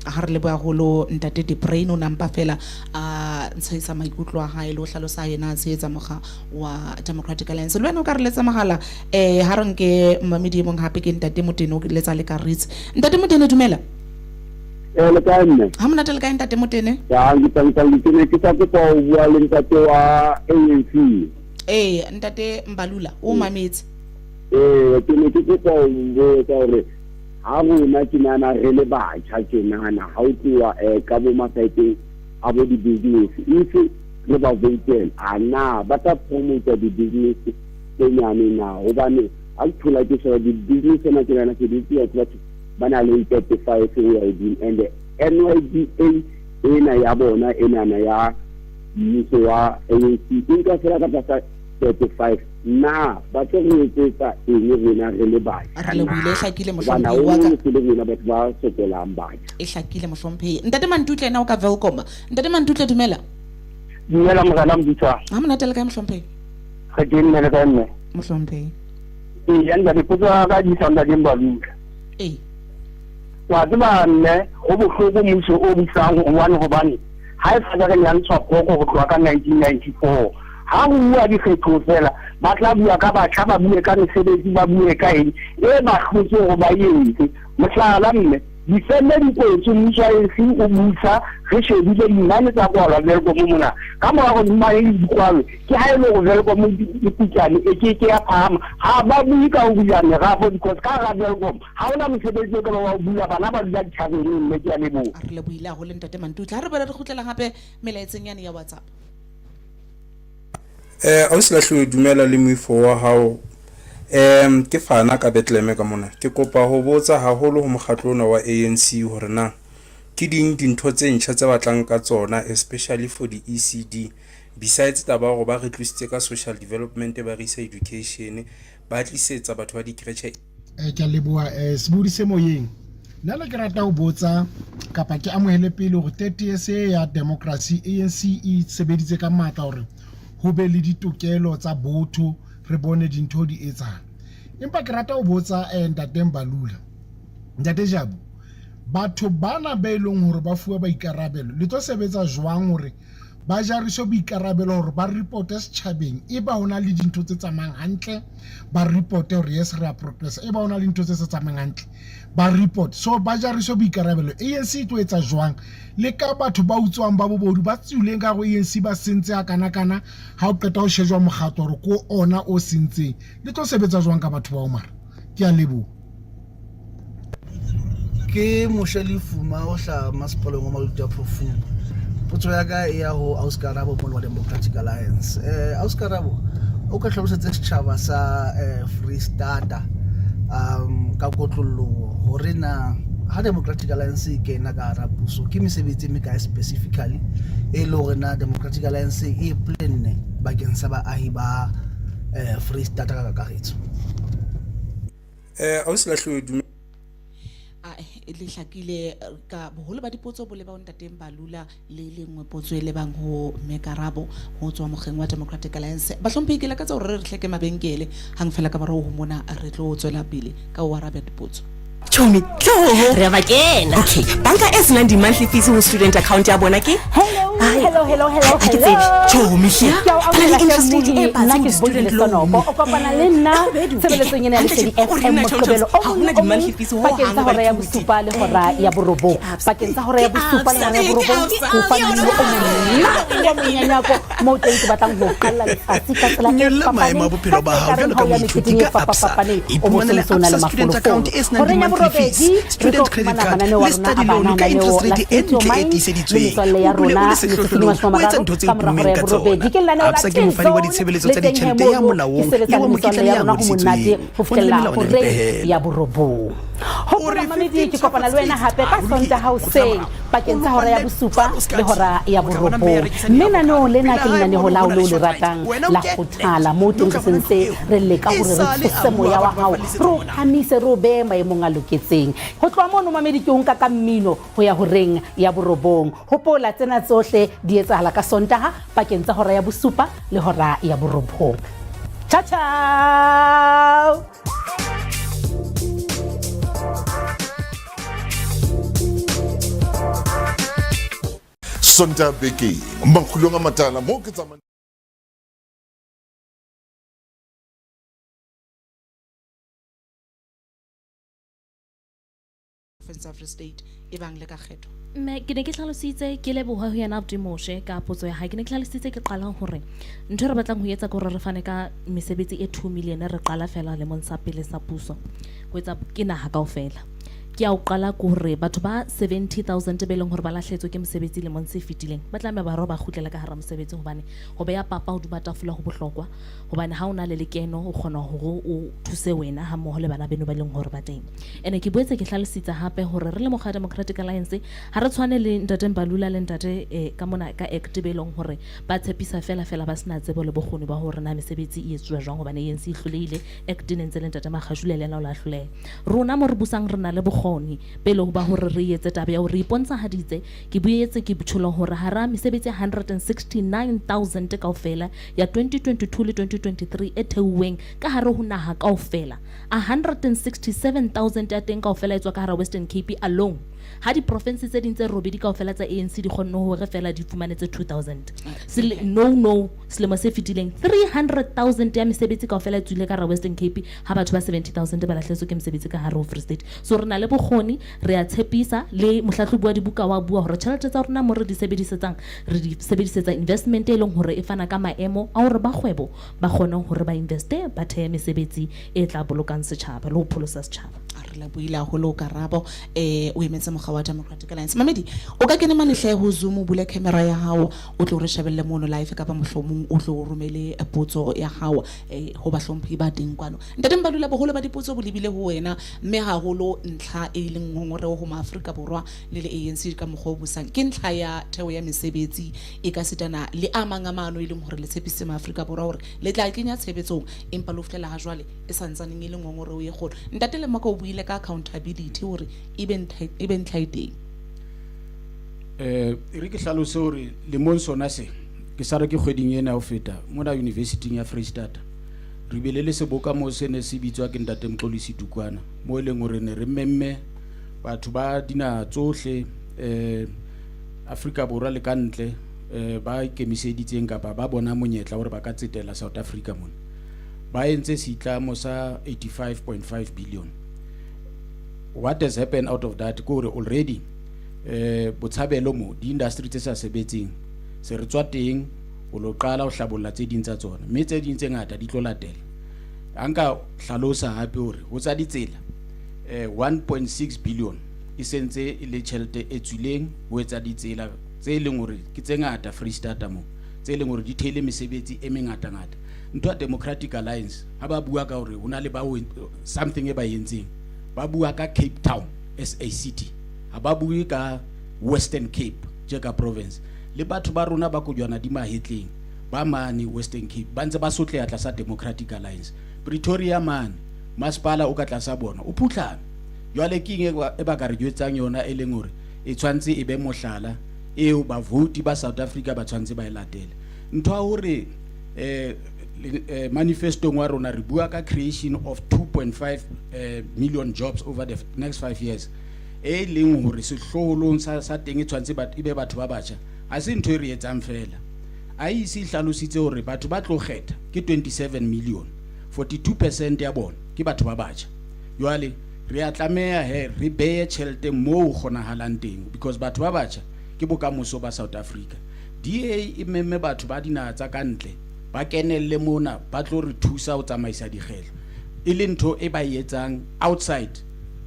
Ha re leboha haholo ntate Debrain o nampa fela a ntshehisa maikutlo a hae le ho hlalosa yena a tshehetsa mokga wa Democratic Alliance. Le wena o ka re letsa mohala eh ha re nke mmamedi e mong hape ke ntate Motene o letsa le ka Ritz. Ntate Motene dumela. Eh le kae mme? Ha monate le kae ntate Motene? Ya ke tsang ke ne ke sa kopa ho bua le ntate wa ANC. Eh ntate Mbalula o mametse. Eh ke ne ke kopa ho botsa hore ha rona ke nahana re le batjha ke nahana ha o tloha um ka bo masaeteng a bo di-business if re ba voutela a na ba tla promota di-business tse nyane na hobane ha ke thola ke sheba di-business tsena ke nahana se di tsewa ke batho ba na le 35 ho ya hodimo and NYDA ena ya bona enana ya mmuso wa ANC e nka fela ka tlasa 35 na ba tlo re etsetsa eng rona re le batjha Re lebohile, e hlakile, Hobane mohlomphehi wa ka. haholo se le rona batho ba sokolang batjha. E hlakile mohlomphehi. Ntate Mantutle ena o ka Welkom. Ntate Mantutle dumela. Dumela morena Modisa. Ha monate le kae mohlomphehi? Re teng mme le kae mme? Mohlomphehi. Ee, ya ntate potso ya ka di sa ntate Mbalula. Ee. Wa tseba mme ho bohloko mmuso o busang hobane hobane ha e sa re nyantshwa phoko ho tloha ka 1994. Ha ho bua dikgetho fela ba tla bua ka batjha, ba bue ka mesebetsi, ba bue ka eng e ba hlotseng hore ba etse. Mohlala mme, difeme di kwetswe mmuso wa ANC o busa re shebile dimane tsa kwalwa Welkom mona. Ka mora hore dimane di kwalwe ke ha e le hore Welkom e putlame e ke ke ya phahama. Ha ba bue ka ho bula merafo because ka hara Welkom ha hona mosebetsi o ka ba wa o bula, bana ba dula dithabeneng mme ke a leboha. Re lebohile haholo ntate Mantutle. Ha re boela re kgutlela hape melaetseng yane ya WhatsApp. Eh ausi Lahluwe dumela le moifo wa hao. Um ke Fana ka Bethlehem ka mona. Ke kopa ho botsa haholo ho mokgatlo ona wa ANC hore na ke ding dintho tse ntjha tse batlang ka tsona especially for di ECD besides taba ya hore ba re tlositse ka social development ba re isa education ba tlisetsa batho ba di-creche Eh, ke a leboha eh, sebodi se moyeng nna le ke rata ho botsa kapa ke amohele pele hore 30 years e ya democracy ANC e sebeditse ka matla hore ho be le ditokelo tsa botho re bone dintho di etsang empa ke rata ho botsa eh, ntate Mbalula ntate Jabu batho bana ba e leng hore ba fuwa baikarabelo le tlo sebetsa jwang hore ba jariswe boikarabelo hore ba reporte setjhabeng e ba ho na le dintho tse tsamayang hantle ba reporte hore yes re a progress e ba ho na le dintho tse sa tsamayang hantle ba report so ba jariswe boikarabelo ANC e tlo etsa jwang le ka batho ba utswang ba bobodu ba tswileng ka go ANC ba sentse a kana kana ha o qeta ho shejwa mokgatlo hore ko ona o sentseng le tlo sebetsa jwang ka batho bao mara ke a leboha. Ke Moshe Lefuma o hlaha masepaleng wa Maluti a Phofung. Potso ya ka e ya ho Ausi Karabo mona wa Democratic Alliance. Eh Ausi Karabo o ka tlhalosetse setjhaba sa eh, Free Starter um ka kotloloho hore na ha Democratic Alliance e kena ka hara puso ke mesebetsi e mekae specifically e le hore na Democratic Alliance e planne bakeng sa baahi ba eh, Free Starter ka kakaretso. Eh ausi Lahluwe dumela. A le hlakile ka boholo ba dipotso bo leba ho ntate Mbalula le le nngwe potso e lebang ho Mme Karabo ho tswa mokgeng wa Democratic Alliance. Bahlomphehi ke lakatsa hore re hleke mabenkele hang fela ka morao ho mona re tlo tswela pele ka ho araba dipotso. Chomi, tloho. Re a ba kena. Okay, banka e senang di-monthly fees ho student account ya bona ke? Hello, hello, hello, hello, Ha ke tsebe. Chomi hle. Ke a o Ba na le amohela interest rate e hle, batsi nna ho ke student Sibongile loan. Sonoko. O kopana le nna tshebeletsong ena ya Hantle Lesedi tje, o re FM nna Moqebelo Tjho, o ha mong hona le o di-monthly mong fees ho pakeng hang tsa hora ya baithuti. bosupa le hora ya borobong. Pakeng tsa hora ya bosupa le hora ya borobong ke o fa mmino o monate wa monyanyako moo teng ke batlang ho o qalla letsatsi ka tsela e Nyolla maemo fapaneng a bophelo ba hao ka jwalo ka ho ya moithuti meketeng e ka Absa. fapafapaneng o Iphumanele mosong o na le Absa student account mafolofolo e senang horeng ya di-monthly fees, borobedi re student tlo credit fumana card mananeo a le rona a study loan bana ka lenaneo interest la rate e Fit Your ntle e Mind le tiiseditsweng. metswalle ya O dule o rona le metsotso e sehlohlolong, mashome a o etsa mararo ntho tseo ka mora tummeng hora ya ka borobedi tsona. ke lenaneo la Absa ke Teen mofani wa Zone ditshebeletso le tsa teng he ditjhelete ya mono ke molaong le sebetsa wa le metswalle mokitlane ya ya rona ho monate ngodisitsweng. ho Ho na le fihlela melawana le horeng dipehelo. ya borobong. Hopola mamedi ke kopana le wena hape ka Sontaha hoseng pakeng tsa hora ya bosupa le hora ya borobong. Mme naneo lena ke lenaneo la hao leo le ratang la kgothala moo teng re sentse re leka hore re tsose moya wa hao re o phamise re o behe maemong a loketseng. Ho tloha mono mamedi ke o nka ka mmino ho ya horeng ya borobong. Hopola tsena tsohle di etsahala ka Sontaha pakeng tsa hora ya bosupa le hora ya borobong. Ciao ciao. Sontaha bekeng makgulong a matala moo ke tsamaya Province of Free State e bang le ka kgetho. Mme ke ne ke hlalositse ke leboha ho yena Abdi Moshe ka potso ya hae. Ke ne ke hlalositse ke qala hore ntho e re batlang ho etsa ke hore re fane ka mesebetsi e 2 million re qala fela lemong sa pele sa puso. Ho etsa ke naha kaofela. Ke ya ho qala ke hore batho ba 70,000 be leng hore ba lahlehetswe ke mosebetsi lemong se fetileng ba tlameha ba re ba kgutlele ka hara mosebetsi hobane ho beha papa hodima tafola ho bohlokwa hobane ha o na le lekeno o kgona hore o thuse wena ha mmoho le bana beno ba leng hore ba teng. Ene ke boetse ke hlalositse hape hore re le mokga wa Democratic Alliance ha re tshwane le ntate Mbalula le ntate ka mona ka act be leng hore ba tshepisa fela fela ba sena tsebo le bokgoni ba hore na mesebetsi e etsuwa jwang hobane ANC e hlolehile act e ne ntse le ntate Magashule le yena o la hloleha. Rona mo re busang re na le bokgoni pele ho ba hore re etse taba ya hore re ipontshahaditse. Ke boetse ke tjholo hore hara mesebetsi ya 169,000 kaofela ya 2022 le 2023 e theuweng ka hare ho naha kaofela, 167,000 ya teng kaofela e tswa ka hara Western Cape alone, ha diprofense tse ding tse robedi kaofela tsa ANC di kgonne hore fela di fumane tse 2,000. No, no, selemo se fetileng 300,000 ya mesebetsi kaofela e tswile ka hara Western Cape ha batho ba 70,000 ba lahlehetswe ke mesebetsi ka hare ho Free State. So re na le bokgoni, re a tshepisa le mohlahlobi wa dibuka wa bua hore tjhelete tsa rona mo re di sebedisetsang re di sebedisetsa investment e leng hore e fana ka maemo a hore ba kgwebo ba kgone hore ba investe ba thehe mesebetsi e tla bolokang setjhaba le ho pholosa setjhaba. Re lebohile haholo Karabo o emetse mokga wa Democratic Alliance. Mamedi o ka kena mane hle ho Zoom o bule camera ya hao o tlo re shebelle mono live kapa mohlomong o tlo romele potso ya hao ho bahlomphehi ba teng kwano. Ntate Mbalula boholo ba dipotso bo lebile ho wena mme haholo ntlha e leng ngongoreho ho maAfrika Borwa le le ANC ka mokgwa o busang ke ntlha ya theo ya mesebetsi e ka sitana le a mang a mano e leng hore le tshepisitse maAfrika Borwa hore le tla kenya tshebetsong empa le ho fihlela ha jwale e sa ntsaneng e le ngongoreho e kgolo. Ntate Lemaka o buile ka accountability hore e be ntlha e be ntlha e teng. E re ke hlalose hore lemong sona se ke sa re ke kgweding ena ya ho feta mona university ya Freistata re bile le seboka moo se ne se bitswa ke ntate Mxolisi Dukwana mo e leng hore ne re memme batho ba dinaha tsohle Afrika Borwa le ka ntle ba ikemiseditseng kapa ba bona monyetla hore ba ka tsetela South Africa mona. Ba entse seitlamo sa 85.5 billion. What has happened out of that ke hore already Botshabelo mo di-industry tse sa sebetseng se re tswa teng ho lo qala ho hlabolla tse ding tsa tsona mme tse ding tse ngata di tlo latela. Ha nka hlalosa hape hore ho tsa ditsela 1.6 billion e sentse e le tjhelete e tswileng ho etsa ditsela tse leng hore ke tse ngata Freistata mo tse leng hore di theile mesebetsi e mengatangata. Ntho ya Democratic Alliance ha ba bua ka hore ho na le ba something e ba entseng ba bua ka Cape Town as a city, ha ba bue ka Western Cape tje ka province. Le batho ba rona ba kojwana di mahetleng ba mane Western Cape ba ntse ba sotleha tlasa Democratic Alliance. Pretoria mane masepala o ka tlasa bona o phutlhame. Jwale ke eng e ba ka re jwetsang yona e leng hore e tshwantse e be mohlala eo bavouti ba South Africa ba tshwantse ba e latele. Ntho ya hore Manifestong wa rona re bua ka creation of 2.5 million jobs over the next 5 years, e leng hore sehloholong sa teng e tshwanetse e be batho ba batjha. Ha se ntho e re etsang fela. IEC e hlalositse hore batho ba tlo kgetha ke 27 million, 42% ya bona ke batho ba batjha. Jwale re a tlameha he re beye tjhelete moo ho kgonahalang teng, because batho ba batjha ke bokamoso ba South Africa. DA e memme batho ba dinaha tsa ka ntle ba kenelle mona, ba tlo re thusa ho tsamaisa dikgetho, e le ntho e ba e etsang outside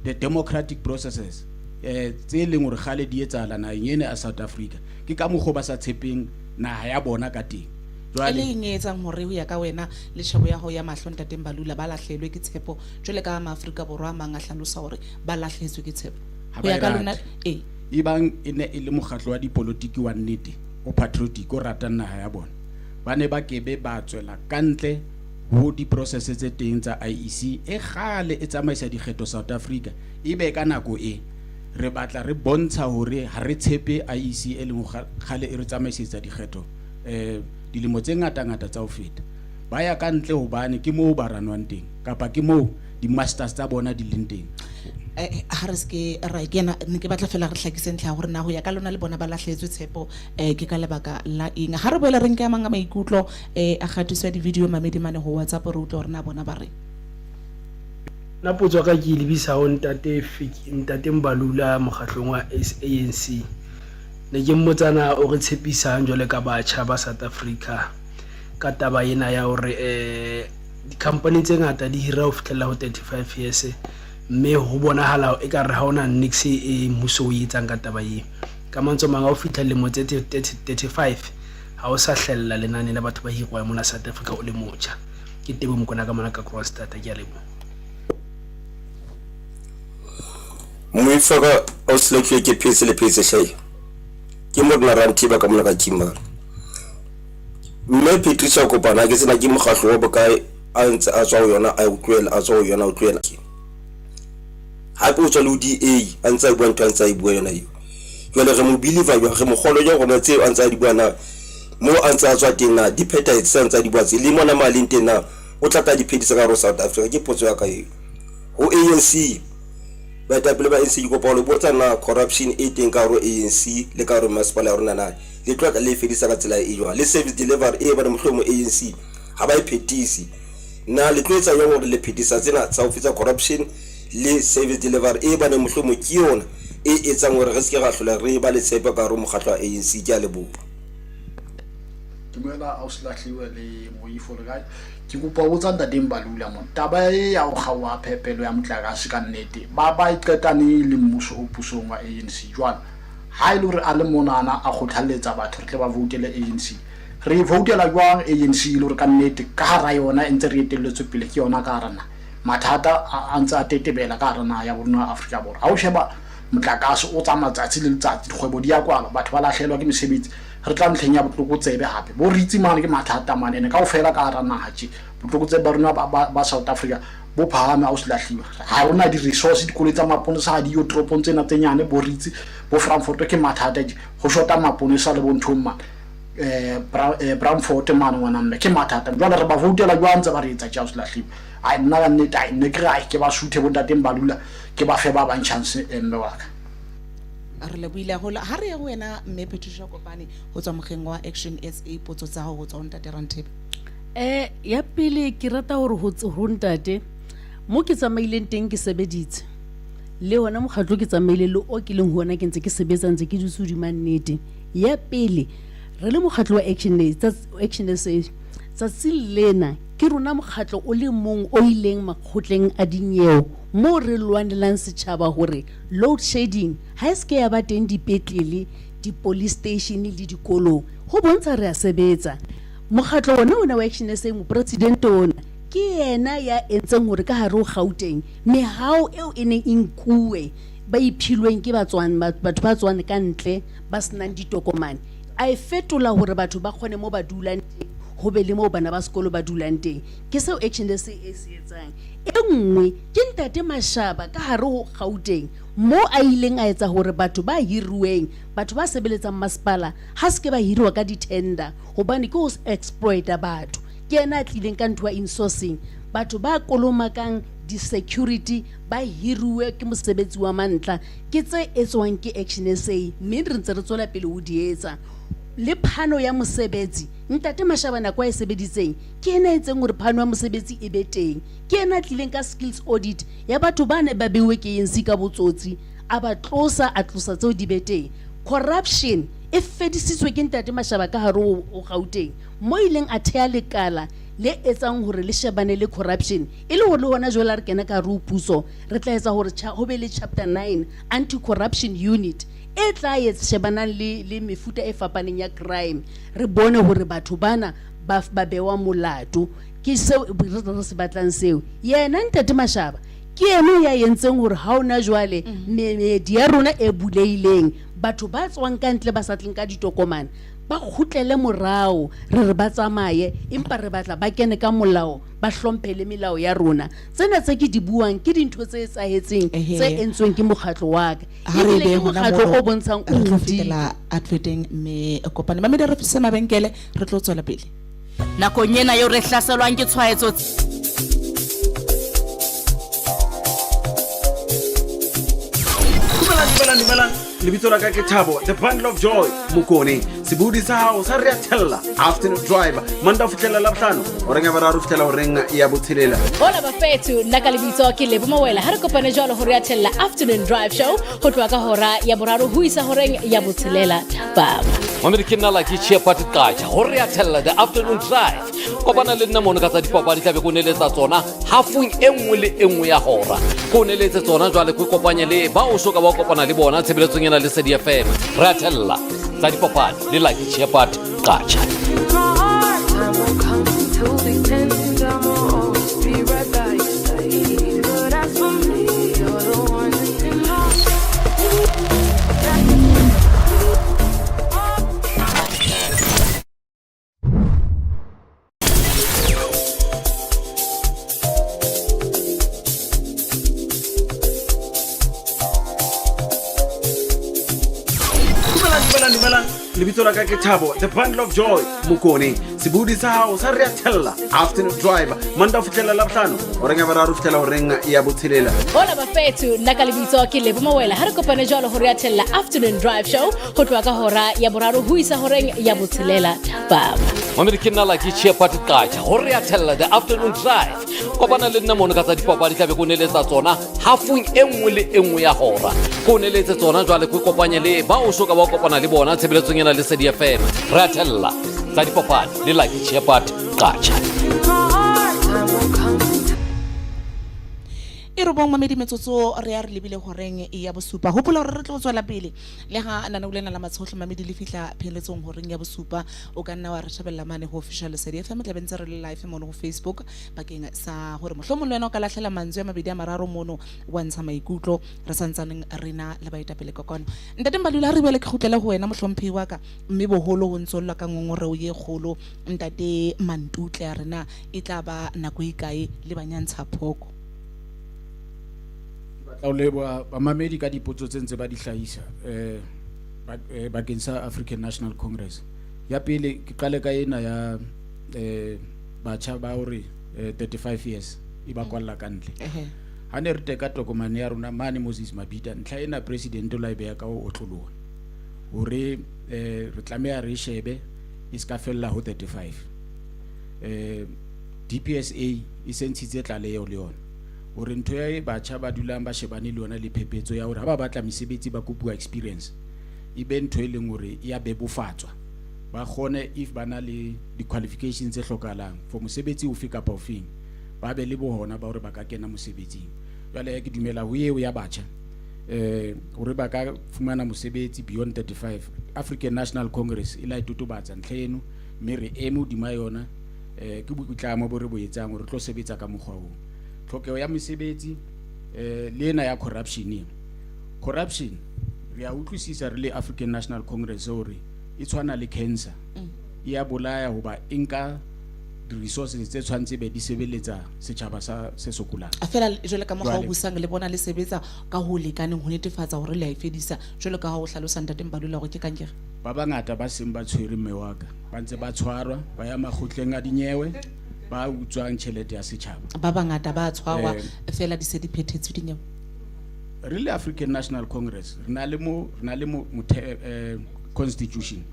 the democratic processes tse leng hore kgale di etsahala naheng ena ya South Africa. Ke ka mokgwa ba sa tshepeng naha ya bona ka teng. E le eng e etsang hore ho ya ka wena le tjhebo ya hao ya mahlo, Ntate Mbalula, ba lahlelwe ke tshepo jwale ka Maafrika Borwa a mang a hlalosa hore ba lahlehetswe ke tshepo? Ha Ho ba ya e ka lona rate. ee. Ebang e ne e le mokgatlo wa dipolotiki wa nnete, o patriotic, o ratang naha ya bona, ba ne ba ke be ba tswela ka ntle ho diprocess tse teng tsa IEC e kgale e tsamaisa dikgetho South Africa. Ebe ka nako e re batla re bontsha hore ha re tshepe IEC e leng kgale e re tsamaisetsa dikgetho dilemo tse ngata-ngata tsa ho feta. Ba ya ka ntle hobane ke moo ba ranwang teng, kapa ke moo di-masters tsa bona di leng teng. Ha re se ke ra e kena, ne ke batla fela re hlakise ntlha ya hore na ho ya ka lona le bona ba lahlehetswe tshepo ke ka lebaka la eng. Ha re boela re nke a mang a maikutlo a kgatiso ya di-video mamedi mane ho WhatsApp, re utlwe hore na bona ba reng. Nna potso ya ka ke e lebisa ho ntate Fiki, ntate Mbalula mokgatlong wa ANC. Ne ke mmotsa na o re tshepisang jwale ka batjha ba South Africa ka taba ena ya hore di-company tse ngata di hira ho fihlella ho 35 years, mme ho bonahala e ka re ha hona niks e mmuso o e etsang ka taba eo. Ka mantswe a mang, ha o fihla lemo tse 35 ha o sa hlella lenane la batho ba hirwang mona South Africa o le motjha. Ke Tebo Mokoena ka mona ka Kroonstad, ke a leboha. Moifo ka o selekile ke phetse le phetse hle. Ke Morena Ranthiba ka mona ka Kimberley. Mme Patricia Kopana ke tsena ke mokgahlo wa bokae a ntse a tswa ho yona a utlwela, a tswa ho yona a utlwela. Hape o tswa le ho DA a ntse a bua ntho a ntse a e bua yona eo. Jwale re mo believer jwang, re mo kgolwa jwang hore na tseo a ntse a di bua na mo a ntse a tswa teng na di phethahetse tse a ntse a di bua tse, le mona mo a leng teng na o tla tla di phedisa ka hare ho South Africa? Ke potso ya ka eo. Ho ANC, baetapele ba ANC ke kopa ho le botsa na corruption e teng ka hare ho ANC le ka hare ho masepala ya rona na le tlo tla le e fedisa ka tsela e jwang? Le service delivery e bane mohlomong ANC ha ba e phethise, na le tlo etsa jwang hore le phethisa tsena tsa ho fetsa corruption le service delivery e bane mohlomong ke yona e etsang hore re se ke ra hlola re ba le tshepo ka hare ho mokgatlo wa ANC? Ke a leboha. Dumela ausi Lahliwe le Moifo, le kae? Ke kopa ho botsa ntate Mbalula mona. Taba e ya ho kgaoha phepelo ya motlakase ka nnete ba ba e qeta neng le mmuso o pusong wa ANC? Jwale ha e le hore a le monana a kgothalletsa batho re tle ba voutele ANC, re e voutela jwang ANC e le hore ka nnete ka hara yona e ntse re etelletswe pele ke yona ka hara naha? Mathata a ntse a tetebela ka hara naha ya borona ya Afrika Borwa. Ha o sheba motlakase o tsamaya tsatsi le letsatsi, dikgwebo di ya kwalwa, batho ba lahlehelwa ke mesebetsi. Re tla ntlheng ya botlokotsebe hape, bo ritsi mane ke mathata mane, ene kaofela ka hara naha tje botlokotsebe ba rona ba South Africa bo phahame. Ha o se lahliwa, ha rona di-resource, dikoloi tsa maponesa ha diyo toropong tsena tse nyane, bo ritsi bo Frankfurt ke mathata tje, ho shota maponesa le bo nthong mane Bramfort mane ngwana mme ke mathata. Jwale re ba voutela jwang ntse ba re etsa tje? Ha o se lahliwa, ai nna ka nnete, ai nne ke re ai ke ba suthe bo ntateng ba lula, ke ba fe ba bang chance mme wa ka. Re lebohile haholo. Ha re ye ho wena mme Patricia Kopane ho tswa mokgeng wa Action SA, potso tsa hao ho tswa ho ntate Ranthebe. Ya pele ke rata hore ho ntate mo ke tsamaileng teng ke sebeditse le hona mokgatlo ke tsamaile le o ke leng ho ona ke ntse ke sebetsa ntse ke dutse hodima nnete. Ya pele re le mokgatlo wa Action SA tsatsing lena ke rona mokgatlo o le mong o ileng makgotleng a dinyewe moo re lwanelang setjhaba hore load shedding ha e se ke ya ba teng dipetlele, di-police station le dikolong. Ho bontsha re a sebetsa. Mokgatlo ona ona wa Action SA, mopresidente ona ke yena ya entseng hore ka hare ho Gauteng mehao eo e neng e nkuwe ba iphilweng ke batho ba tswang ka ntle ba senang ditokomane, a e fetola hore batho ba kgone mo ba dulang teng, ho be le moo bana ba sekolo ba dulang teng. Ke seo Action SA e se etsang. E nngwe ke ntate Mashaba ka hare ho Gauteng mo a ileng a etsa hore batho ba hiruweng, batho ba sebeletsang masepala ha se ke ba hiriwa ka di-tender, hobane ke ho exploita batho. Ke yena a tlileng ka ntho ya insourcing. Batho ba kolomakang di-security ba hiruwe ke mosebetsi wa mantla, ke tse etswang ke Action SA, mme re ntse re tswela pele ho di etsa. Le phano ya mosebetsi, Ntate Mashaba nako a e sebeditseng ke ena e entseng hore phano ya mosebetsi e be teng. Ke ena a tlileng ka skills audit ya batho ba ne ba beuwe ke ANC ka botsotsi, a ba tlosa, a tlosa tseo di be teng. Corruption e fedisitswe ke Ntate Mashaba ka hare ho Gauteng, mo ileng a theha lekala le etsang hore le shebane le corruption, e le hore le hona jwale ha re kena ka hare ho puso re tla etsa hore ho be le chapter 9 anti-corruption unit e tla shebanang le mefuta e fapaneng ya crime. Re bone hore batho bana ba bewa molato. Ke seo re se batlang seo. Yena Ntate Mashaba ke yena ya entseng hore ha ona jwale meedi ya rona e buleileng, batho ba tswang ka ntle ba sa tleng ka ditokomane ba kgutlele morao, re re ba tsamaye, empa re batla ba kene ka molao, ba hlomphe le melao ya rona. Tsena tse ke di buang ke dintho tse etsahetseng, tse entsweng ke mokgatlo wa ka. Ha re Ebile be ke hona mokgatlo mono, o bontshang o re tlo hodile. fetela adverteng mme kopane. Mamedi, re fise mabenkele, re tlo tswela pele. Nakong ena eo re hlaselwang ke tshwaetso. Dumelang, dumelang, dumelang. Lebitso la ka ke Thabo, the bundle of joy, Mokone. Sebodi sa hao sa re a thella. Afternoon drive, Manda ho fihlela Labohlano, horeng ya boraro ho fihlela horeng ya botshelela. Hola bafethu, nna ka lebitso ke Lebo Mawela. Ha re kopane jwalo ho re a thella Afternoon Drive Show ho tloha ka hora ya boraro ho isa horeng ya botshelela thapama. Mamedi ke nna Lucky Shepherd Qaja ho re a thella the afternoon drive. Kopana le nna mono ka tsa dipapadi, tlabe ko neletsa tsona hafong e nngwe le e nngwe ya hora. Ko neletse tsona jwale ko kopanye le ba o soka ba kopana le bona tshebeletsong ena le Lesedi FM. Re a thella tsa dipapadi le Lucky Shepherd Qaja. Time will come to the end. I'ma always be right by your side. But as for me, you're the one in my. Dumelang, dumelang, dumelang. Lebitso la ka ke Thabo, the bundle of joy, Mokone. Sebodi sa hao sa re a thella. Afternoon drive, Manda ho fihlela Labohlano, horeng ya boraro ho fihlela horeng ya botshelela. Hola bafethu, nna ka lebitso ke Lebo Mawela. Ha re kopane jwalo ho re a thella Afternoon Drive Show ho tloha ka hora ya boraro ho isa horeng ya botshelela thapama. Mamedi ke nna Lucky Shepherd Qaja ho re a thella the afternoon drive. Kopana le nna mono ka tsa dipapadi, tlabe ko neletsa tsona hafong e nngwe le e nngwe ya hora. Ko neletse tsona jwale ko kopanye le ba o soka ba kopana le bona tshebeletsong ena le Lesedi FM. Re a thella tsa dipapadi le Lucky Shepherd Qaja. Time will come. E robong mamedi metsotso re ya re lebile horeng ya bosupa. Hopola hore re tlo tswela pele le ha lenaneo lena la Matshohle mamedi le fihla pheletsong horeng ya bosupa. O ka nna wa re shebella mane ho official Lesedi FM, tla be ntse re le live mono ho Facebook bakeng sa hore mohlomong le wena o ka lahlela mantswe a mabedi a mararo mono wa ntsha maikutlo. Re santsaneng re na le baetapele ka kwano. Ntate Mbalula, ha re boele ke kgutlele ho wena mohlomphehi wa ka, mme boholo ho ntso llwa ka ngongoreo ye kgolo. Ntate Mantutle a re na e tla ba nako e kae le ba nyantsha phoko? Ke batla ho leboha bamamedi ka dipotso tse ntse ba di hlahisa bakeng sa African National Congress. Ya pele ke qale ka ena ya batjha ba hore 35 years e ba kwalla ka ntle. Ha ne re teka tokomane ya rona mane Moses Mabhida, ntlha ena president o la e beha ka ho otloloha hore re tlameha re shebe e ska fella ho 35. DPSA e se ntshitse tlaleho le yona hore ntho ya batjha ba dulang ba shebane le yona le phephetso ya hore ha ba batla mesebetsi ba kopuwa experience e be ntho e leng hore e ya bebofatswa, ba kgone if ba na le di-qualifications tse hlokahalang for mosebetsi ofe kapa ofeng ba be le bohona ba hore ba ka kena mosebetsing. Jwale ke dumela ho eo ya batjha hore ba ka fumana mosebetsi beyond 35. African National Congress e la e totobatsa ntlha eno, mme re eme hodima yona. Ke boitlamo bo re bo etsang hore re tlo sebetsa ka mokgwa oo. Tlhokeho ya mesebetsi le ena ya corruption ena. Corruption re a utlwisisa re le African National Congress hore e tshwana le cancer. E ya bolaya hoba e nka di-resources tse tshwanetse be di sebeletsa setjhaba sa se sokolang. Fela jwale ka mokgwa o Jwale- busang le bona le sebetsa ka ho lekaneng ho netefatsa hore le a e fedisa jwalo ka ha o hlalosa ntate Mbalula hore ke kankere. Ba bangata ba seng ba tshwere mme wa ka ba ntse ba tshwarwa ba ya makgotleng a dinyewe ba utswang tjhelete ya setjhaba. Ba bangata ba tshwarwa fela di se di phethetswe dinyewe. Re le African National Congress re na le mo re na le mo constitution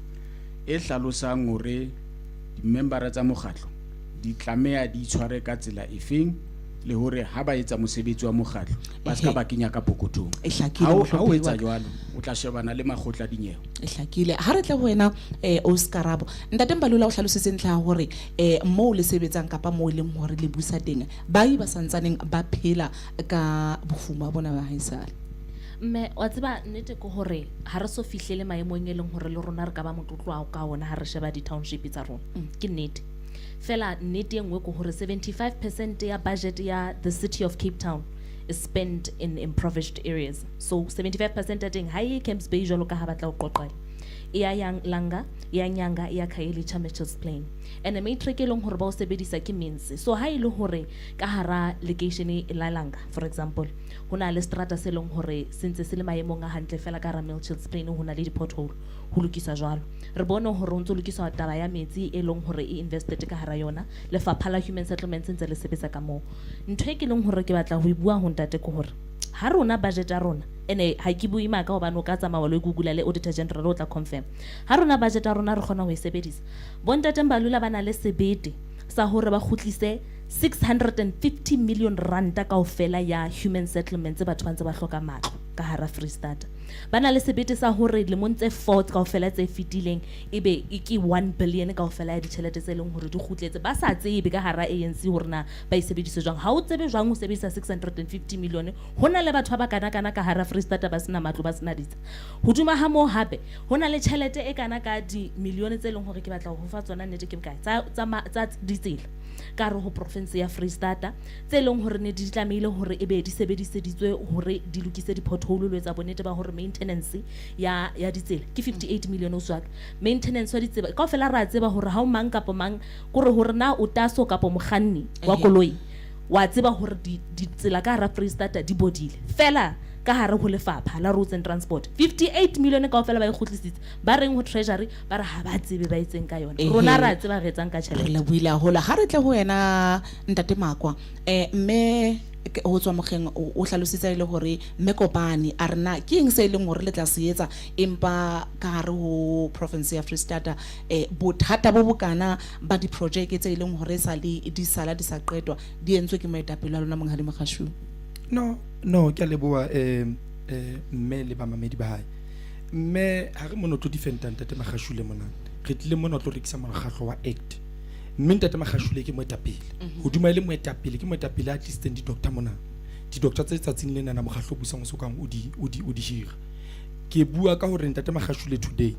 e hlalosang hore di-membera tsa mokgatlo di tlameha di itshware ka tsela efeng le hore ha ba etsa mosebetsi wa mokgatlo ba ska Ehe. ba kenya ka pokothong. E hlakile, Ha o mohlomphehi etsa wa ka. jwalo o tla shebana le makgotla a dinyewe. E hlakile. Ha re tle ho wena Oscarabo, ntate Mbalula o hlalositse ntlha ya hore moo le sebetsang kapa moo e leng hore le busa teng baahi ba santsaneng ba phela ka bofuma bona ba haesale. Mme wa tseba nnete ke hore ha re so fihlele maemong e leng hore le rona re ka ba motlotlo ao ka ona ha re sheba di-township tsa rona. Ke nnete fela nnete e nngwe ke hore 75% ya budget ya the city of Cape Town is spent in impoverished areas. So 75% ya teng ha e ye Camps Bay jwalo ka ha batla ho qoqela, e ya yang Langa, e ya Nyanga, e ya Khayelitsha, Mitchells Plain. And matric e leng hore ba o sebedisa ke means. So ha e le hore ka hara lekeishene la Langa, for example, ho na le strata se leng hore se ntse se le maemong a hantle fela ka hara Mitchells Plain ho na le di-pothole, ho lokiswa jwalo. Re bone hore ho ntso lokiswa taba ya metsi e leng hore e invested ka hara yona. Lefapha la Human Settlements ntse le sebetsa ka moo. Ntho e ke leng hore ke batla ho e bua ho ntate ke hore ha rona budget ya rona, ene ha ke bue maka hobane o ka tsamaya wa lo google le Auditor General o tla confirm. Ha rona budget ya rona re kgona ho e sebedisa. Bontate Mbalula ba na le sebete sa hore ba kgutlise 650 million ranta kaofela ya human settlements batho ba ntse ba hloka matlo ka hara Freestata. Ba na le sebete sa hore lemong tse 4 kaofela tse fetileng ebe e ke 1 billion kaofela ya ditjhelete tse leng hore di kgutletse ba sa tsebe ka hara ANC hore na ba e sebedise jwang. Ha o tsebe jwang ho sebedisa 650 million, ho na le batho ba kana-kana ka hara Freestata ba sena matlo, ba sena ditsha. Hodima ha moo hape ho na le tjhelete e kana ka dimilione tse leng hore ke batla ho fa tsona nnete ke bokae tsa ditsela ka hare ho province ya Freestata tse leng hore ne di tlamehile hore ebe di sebediseditswe hore di lokise di-pothole lo etsa bonnete ba hore maintenance ya ditsela ke 58 million o swaka maintenance wa ditsela kaofela re a tseba hore ha o mang kapa mang kore hore na o taso kapa mokganni wa koloi wa tseba hore ditsela ka hara Freestata di bodile fela ka hare ho lefapha la Roads and Transport 58 million kaofela ba e kgutlisitse ba reng ho Treasury ba re ha ba tsebe ba etseng ka yona. Rona re a tseba re etsang ka tjhelete. Re lebohile haholo. Ha re tle ho wena ntate Makwa, mme ho tswa mokgeng o hlalositse e le hore mme Kopane a re na ke eng se e leng hore le tla se etsa empa ka hare ho province ya Freestata bothata bo bokana ba di-project tse e leng hore sa le di sala di sa qetwa di entswe ke moetapele wa lona Monghadi Mokgashu. No ke a leboha mme le bamamedi ba hae. Mme ha re mona o tlo defenda ntate Magashule mona, re tlile mona o tlo rekisa mokgatlo wa ACT. Mme ntate Magashule ke moetapele. Hoduma e le moetapele, ke moetapele a tlisitseng di-doctor mona. Di-doctor tse tsatsing lena na mokgatlo o busang o sokang o di hira. Ke bua ka hore ntate Magashule today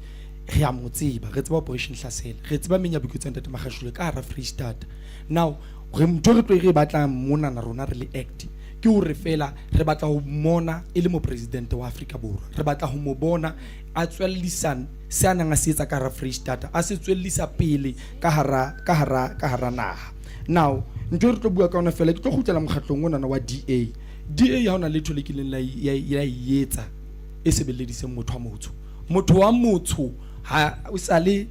re a mo tseba, re tseba Operation Hlasela, re tseba menyabuketso ya ntate Magashule ka hara Freestata. Now re ntho re tlo e re batlang mona na rona re le ACT ke hore fela re batla ho mmona e le mopresidente wa Afrika Borwa, re batla ho mo bona a tswellisang se a nang a se etsa ka hara Freestata, a se tswellisa pele ka hara naha. Now ntho e re tlo bua ka yona fela ke tlo kgutlela mokgatlong onana wa DA. DA ha hona letho le kileng la e etsa e sebelediseng motho wa motsho. Motho wa motsho ha o sale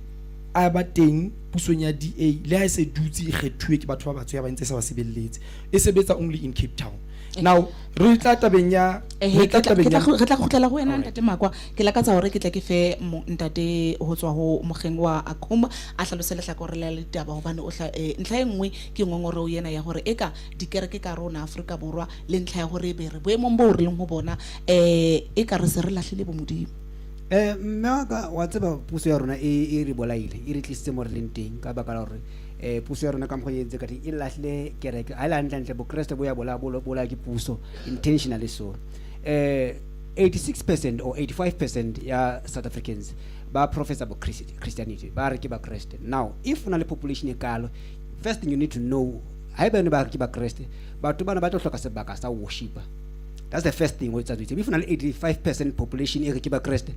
a ba teng pusong ya DA le ha e se dutse e kgethuwe ke batho ba batsho ya ba ntse sa ba sebeletse, e sebetsa only in Cape Town. Now re tla tabeng ya re tla tabeng ya re tla kgutlela ho wena ntate Makwa. Ke lakatsa hore ke tle ke fe ntate ho tswa ho mokgeng wa Akhoma a hlalose lehlakore la ditaba hobane o hla ntlha e nngwe ke ngongoreo yena ya hore eka dikereke ka rona Afrika Borwa le ntlha ya hore ebe re boemong bo re leng ho bona eka re se re lahlile bo Modimo. Mme wa ka wa tseba puso ya rona e re bolaile, e re tlisitse mo re leng teng ka baka la hore puso ya rona ka mokgwa e entse ka teng e lahlile kereke. Ha e le hantlentle bokreste bo ya bolaya ke puso intentionally. So 86% or 85% ya South Africans ba profess bo Christianity, ba re ke ba Kreste. Now if o na le population e kalo, first thing you need to know, haeba ne ba re ke ba Kreste, batho bana ba tlo hloka sebaka sa worshipa. That's the first thing o etsa. If o na le 85% population e re ke ba Kreste,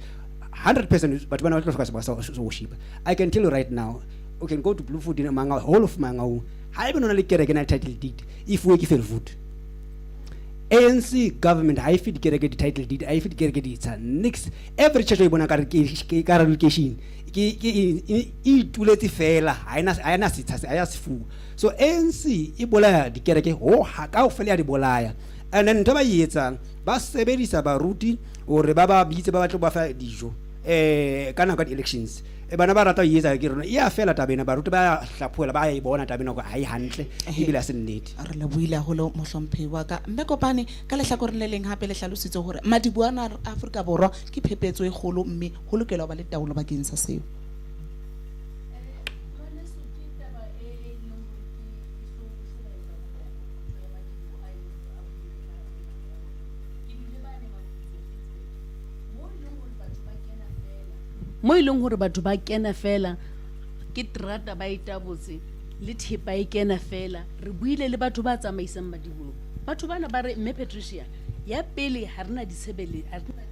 100% batho bana ba tlo hloka sebaka sa worshipa. I can tell you right now, O can go to Bloemfontein, Mangaung, whole of Mangaung. Haeba no na le kereke na le title deed, e fuwe ke Verwoerd. ANC government ha e fe dikereke di-title deed, ha e fe dikereke ditsha. Nix. Every church o e bona ka re ke ka hara location, ke ke e ituletse fela, ha ena ha ena setsha, ha ya se fuwa. So ANC e bolaya dikereke ho ha kaofela ya di bolaya. And then ntho ba e etsang, ba sebedisa baruti hore ba ba bitse ba batle ba fa dijo eh ka nako ya di-elections. Bana ba rata ho e etsa ke rona e ya fela taba ena, baruti ba hlaphohela, ba e bona taba ena hore ha e hantle ebile ha se nnete. Re lebohile haholo mohlomphehi wa ka. Mme Kopane, ka lehlakoreng le leng hape le hlalositse hore madiboho ana a Afrika Borwa ke phephetso e kgolo mme ho lokela ho ba le taolo bakeng sa seo. Mo e leng hore batho ba kena fela ke terata ba e tabotse le thepa e kena fela. Re buile le batho ba tsamaisang madiboho, batho bana ba re, mme Patricia, ya pele ha re na ditshebele, ha re na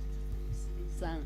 sebedisang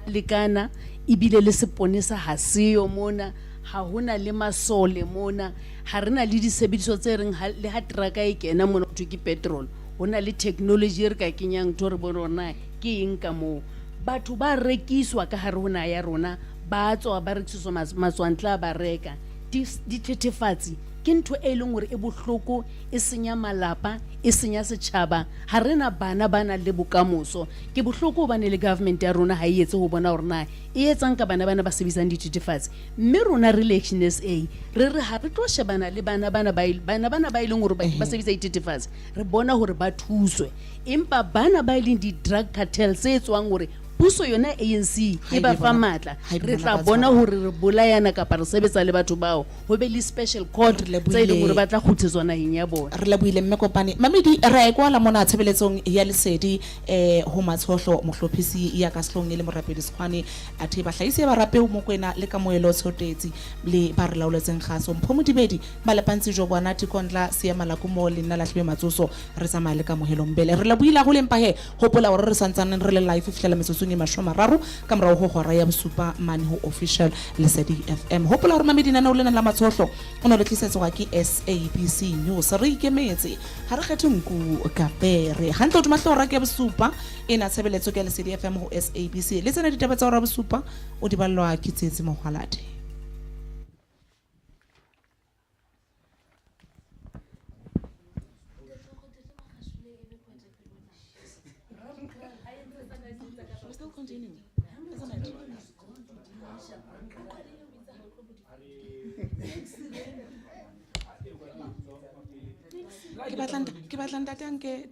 lekana, ebile le seponesa ha seyo mona, ha hona le masole mona, ha re na le disebediswa tse reng le ha teraka e kena mona ho thwe ke petrol, ho na le technology e re ka kenyang ntho re bone hore na ke eng ka moo. Batho ba rekiswa ka hare ho naha ya rona, ba tswa ba rekisetswa matswantle a ba reka. Dithethefatsi ke ntho e leng hore e bohloko, e senya malapa, e senya setjhaba. Ha re na bana ba nang le bokamoso. Ke bohloko hobane le government ya rona ha e etse ho bona hore na e etsang ka bana bana ba sebedisang dithethefatsi. Mme rona re le Action SA re re ha re tlo shebana le bana bana ba bana bana ba e leng hore ba sebedisa dithethefatsi, re bona hore ba thuswe. Empa bana ba e leng di-drug cartel tse tswang hore puso yona ANC e ba fa matla, re tla bona hore re bolayana kapa re sebetsa le batho bao, ho be le special court tse e leng hore ba tla kgutlisetswa naheng ya bona. Re lebohile Mme Kopane. Mamedi, re a e kwala mona tshebeletsong ya Lesedi eh ho Matshohlo, mohlophisi ya ka sehloohong e le Morapedi Sekgwane, athe bahlahisi ya Barapeu Mokwena le Kamohelo Tshotetsi le ba re laoletseng kgaso Mpho Modibedi, Malepantsi Jobwana, Tikondla Seema Lakumo le nna Lahliwe Matsoso, re tsamaya le Kamohelo Mbele. Re lebohile haholo empa he hopola hore re santsaneng re le live ho fihlela metsotsong e 30 ka morao ho hora ya bosupa mane ho Official Lesedi FM. Hopola hore mamedi lenaneo lena la Matshohlo o ne le tlisetswa ke SABC News. Re ikemetse, ha re kgethe nku ka pere. Hantle hodima hlooho hora ke ya bosupa, ena tshebeletso ke ya Lesedi FM ho SABC. Le tsena ditaba tsa hora ya bosupa o di ballwa ke Tsietsi Mohwaladi. Ke batla ntate a nke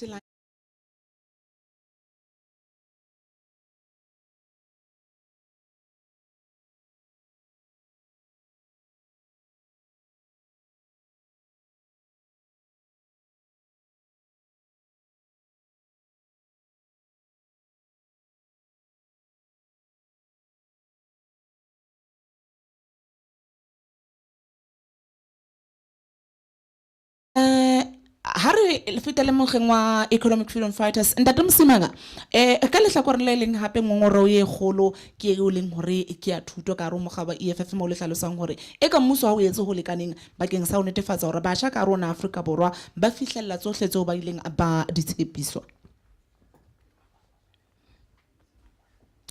Eh, ha re feta le mokgeng wa Economic Freedom Fighters, Ntate Mosimanga, eh ka lehlakoreng le leng hape ngongoreo e kgolo ke eo leng hore ke ya thuto ka hare ho mokga wa EFF moo le hlalosang hore e ka mmuso ha o etse ho lekaneng bakeng sa ho netefatsa hore batjha ka hare ho naha Afrika Borwa ba fihlella tsohle tseo ba ileng ba di tshepiswa.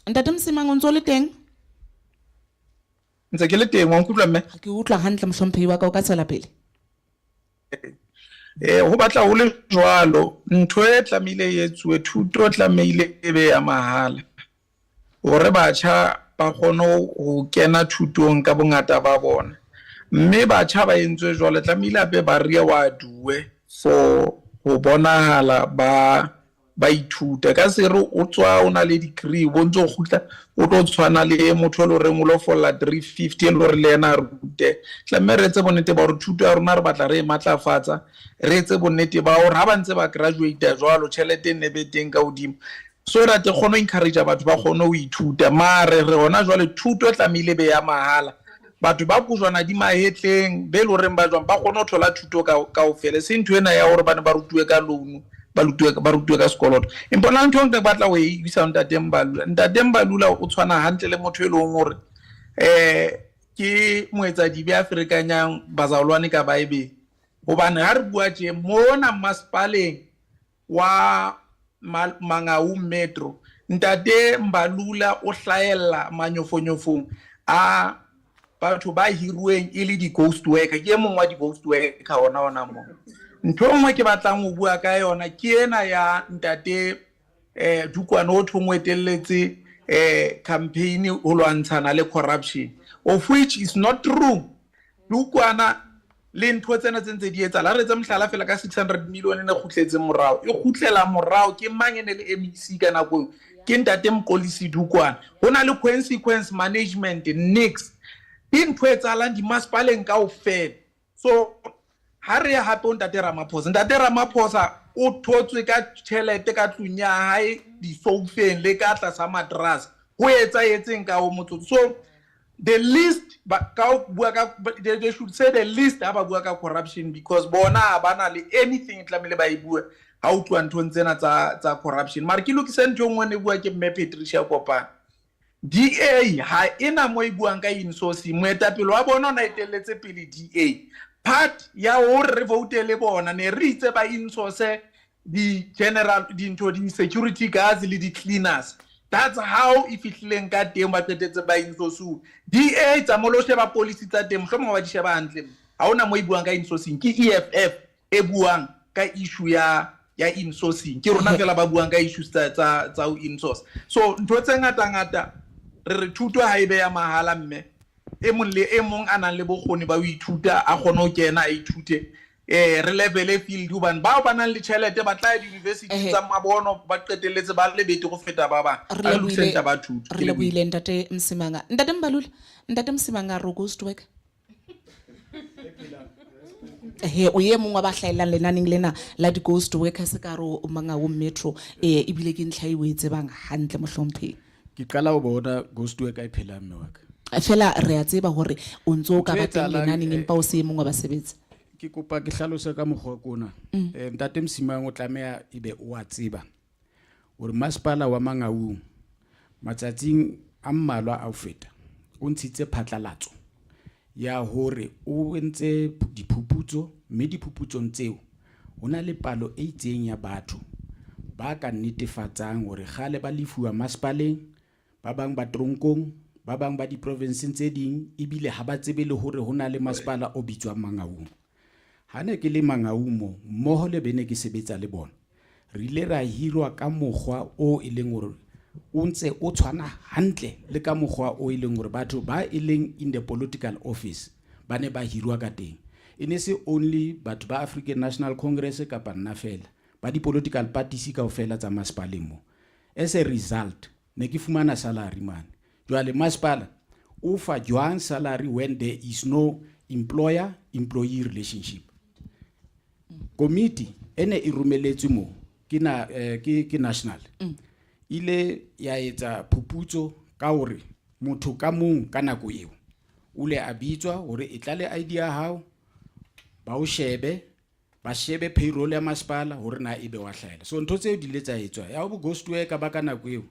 Ntate Mosimanga, o ntse o le teng? Ntse ke le teng, wa nkutlwa mme? Ke utlwa hantle mohlomphehi wa ka, o ka tswela pele. Eh, ho batla ho le jwalo, ntho e tlamehile e etsuwe, thuto tlamehile e be ya mahala hore batjha ba kgone ho kena thutong ka bongata ba bona. Mme batjha ba entswe jwalo, tlamehile hape ba rewarduwe for ho bonahala ba ba ithuta. Ka se re o tswa o na le degree, o ntse o kgutla o tlo tshwana le motho e le horeng o lo folla 350 e le hore le yena a rute. Tlameha re etse bonnete ba hore thuto ya rona re batla re e matlafatsa, re etse bonnete ba hore ha ba ntse ba graduate jwalo tjhelete e nne be teng ka hodimo, so that re kgone ho encourage batho ba kgone ho ithuta. Mare re hona jwale thuto tlamehile be ya mahala, batho ba kojwana di mahetleng be le horeng ba jwang ba kgone ho thola thuto kaofela, e seng ntho ena ya hore ba ne ba rutuwe ka loan, ba rutuwe ka sekoloto. Empa na ntho nka batla ho e isa Ntate Mbalula, Ntate Mbalula o tshwana hantle le motho e leng hore Ke moetsadibe a ferekanyang bazalwane ka Baebele. Hobane ha re bua tje mona masepaleng wa Mangaung Metro, Ntate Mbalula o hlahella manyofonyofong a batho ba hiruweng e le di-ghost worker. Ke e mong wa di-ghost worker ona ona moo. Ntho e nngwe ke batlang ho bua ka yona ke ena ya Ntate Dukwane o thong o etelletse campaign ho lwantshana le corruption, of which is not true. Dukwana le ntho tsena tse ntse di etsahala, re etse mohlala fela ka 600 million e ne kgutletseng morao, e kgutlela morao ke mang e ne le MEC ka nako eo? Ke Ntate Mxolisi Dukwana. Ho na le consequence management nix, ke ntho e etsahalang dimasepaleng kaofela. So ha re ya hape ho Ntate Ramaphosa, Ntate Ramaphosa o thotswe ka tjhelete ka tlung ya hae, disoufeng le ka tlasa matrase. Ho etsahetseng ka o motsotso? So the least ba ka o bua ka, they should say the least ha ba bua ka corruption, because bona ha ba na le anything e tlamehile ba e bue ha o tluwa nthong tsena tsa corruption. Mara ke lokise ntho e nngwe ne bua ke Mme Patricia Kopane. DA ha ena mo e buang ka insourcing. Moetapele wa bona o na etelletse pele DA. Part ya hore re vote le bona ne re itse ba insource di general dintho, di security guards le di cleaners. That's how e fihlileng ka teng, ba qetetse ba insource. DA tsa mo lo sheba policy tsa teng, mohlomong ba di sheba hantle. Ha hona mo e buang ka insourcing, ke EFF e buang ka issue ya insourcing. Ke rona fela ba buang ka issues tsa ho insource. So ntho tse ngata ngata re re thuto ha ebe ya mahala, mme e mong le e mong a nang le bokgoni ba ho ithuta a kgone ho kena a ithute, re levele field, hobane bao ba nang le tjhelete ba tla ya di-university tsa mabono, ba qetelletse ba le betere ho feta ba bang. Re A re lokiseng taba ya thuto. Re lebohile Ntate Msimanga. Ntate Mbalula, Ntate Msimanga re ghost worker. He, o ye mong wa ba hlaellang lenaneng lena la di-ghost workers ka re o Mangaung Metro, ebile ke ntlha e o e tsebang hantle mohlomphehi. Ke qala ho bona ghost worker e phelang, mme wa ka. Fela re a tseba hore o ntso o ka Ntho e ba teng etsahalang, lenaneng empa o se e mong wa basebetsi. Ke kopa ke hlalose ka mokgwa kona. Ntate Msimang o tlameha ebe o a tseba hore masepala wa Mangaung matsatsing a mmalwa a ho feta o ntshitse phatlalatso ya hore o entse diphuputso, mme diphuputsong tseo ho na le palo e itseng ya batho ba ka netefatsang hore kgale ba lefuwa masepaleng, ba bang ba tronkong, ba bang ba diprovinseng tse ding, ebile ha ba tsebe le hore ho na le masepala o bitswang Mangaung. Ha ne ke le Mangaung mo, mmoho le bene ke sebetsa le bona, re ile ra hirwa ka mokgwa o e leng hore o ntse o tshwana hantle le ka mokgwa o e leng hore batho ba e leng in the political office ba ne ba hirwa ka teng. E ne se only batho ba African National Congress kapa nna fela, ba di-political parties kaofela tsa masepaleng mo. As a result, ne ke fumana salary mane. Jwale masepala o fa jwang salary when there is no employer employee relationship? Komiti e ne e romeletswe mo ke na ke national ile ya etsa phuputso ka hore motho ka mong ka nako eo o le a bitswa hore e tla le ID ya hao, ba o shebe, ba shebe payroll ya masepala hore na ebe wa hlahela. So ntho tseo di ile tsa etswa ya bo ghost worker ba ka nako eo,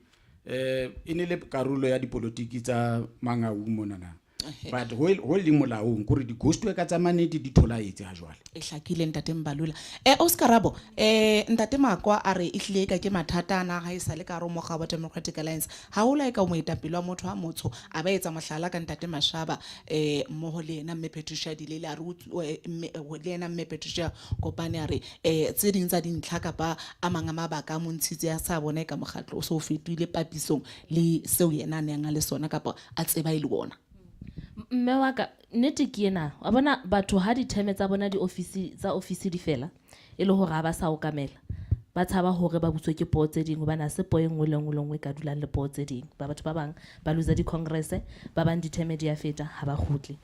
e ne le karolo ya dipolotiki tsa Mangaung mona na. But ho le molaong kore di-ghost worker tsa mannete di tholaetse ha jwale. E hlakile Ntate Mbalula. Oscar Rabo, Ntate Makwa a re e hlile ka ke mathata ana ha e sa le ka hare ho mokga wa Democratic Alliance. Ha ho la e ka o moetapele wa motho a motsho, a ba etsa mohlala ka Ntate Mashaba, mmoho le yena Mme Patricia Dilele, a re mme, le yena Mme Patricia Kopane a re, tse ding tsa dintlha kapa a mang a mabaka a mo ntshitse a sa bona e ka mokgatlo o so fetohile papisong le seo yena a neng a le sona kapa a tseba e le ona. Mme wa ka, nnete ke ena. Wa bona batho ha ditheme tsa bona di-office, tsa office di fela, e le hore ha ba sa okamela, ba tshaba hore ba butswe ke puo tse ding, hobane ha se puo e nngwe le nngwe le nngwe e ka dulang le puo tse ding. Ba batho ba bang ba lose di-congress, ba bang ditheme di a feta, ha ba kgutle.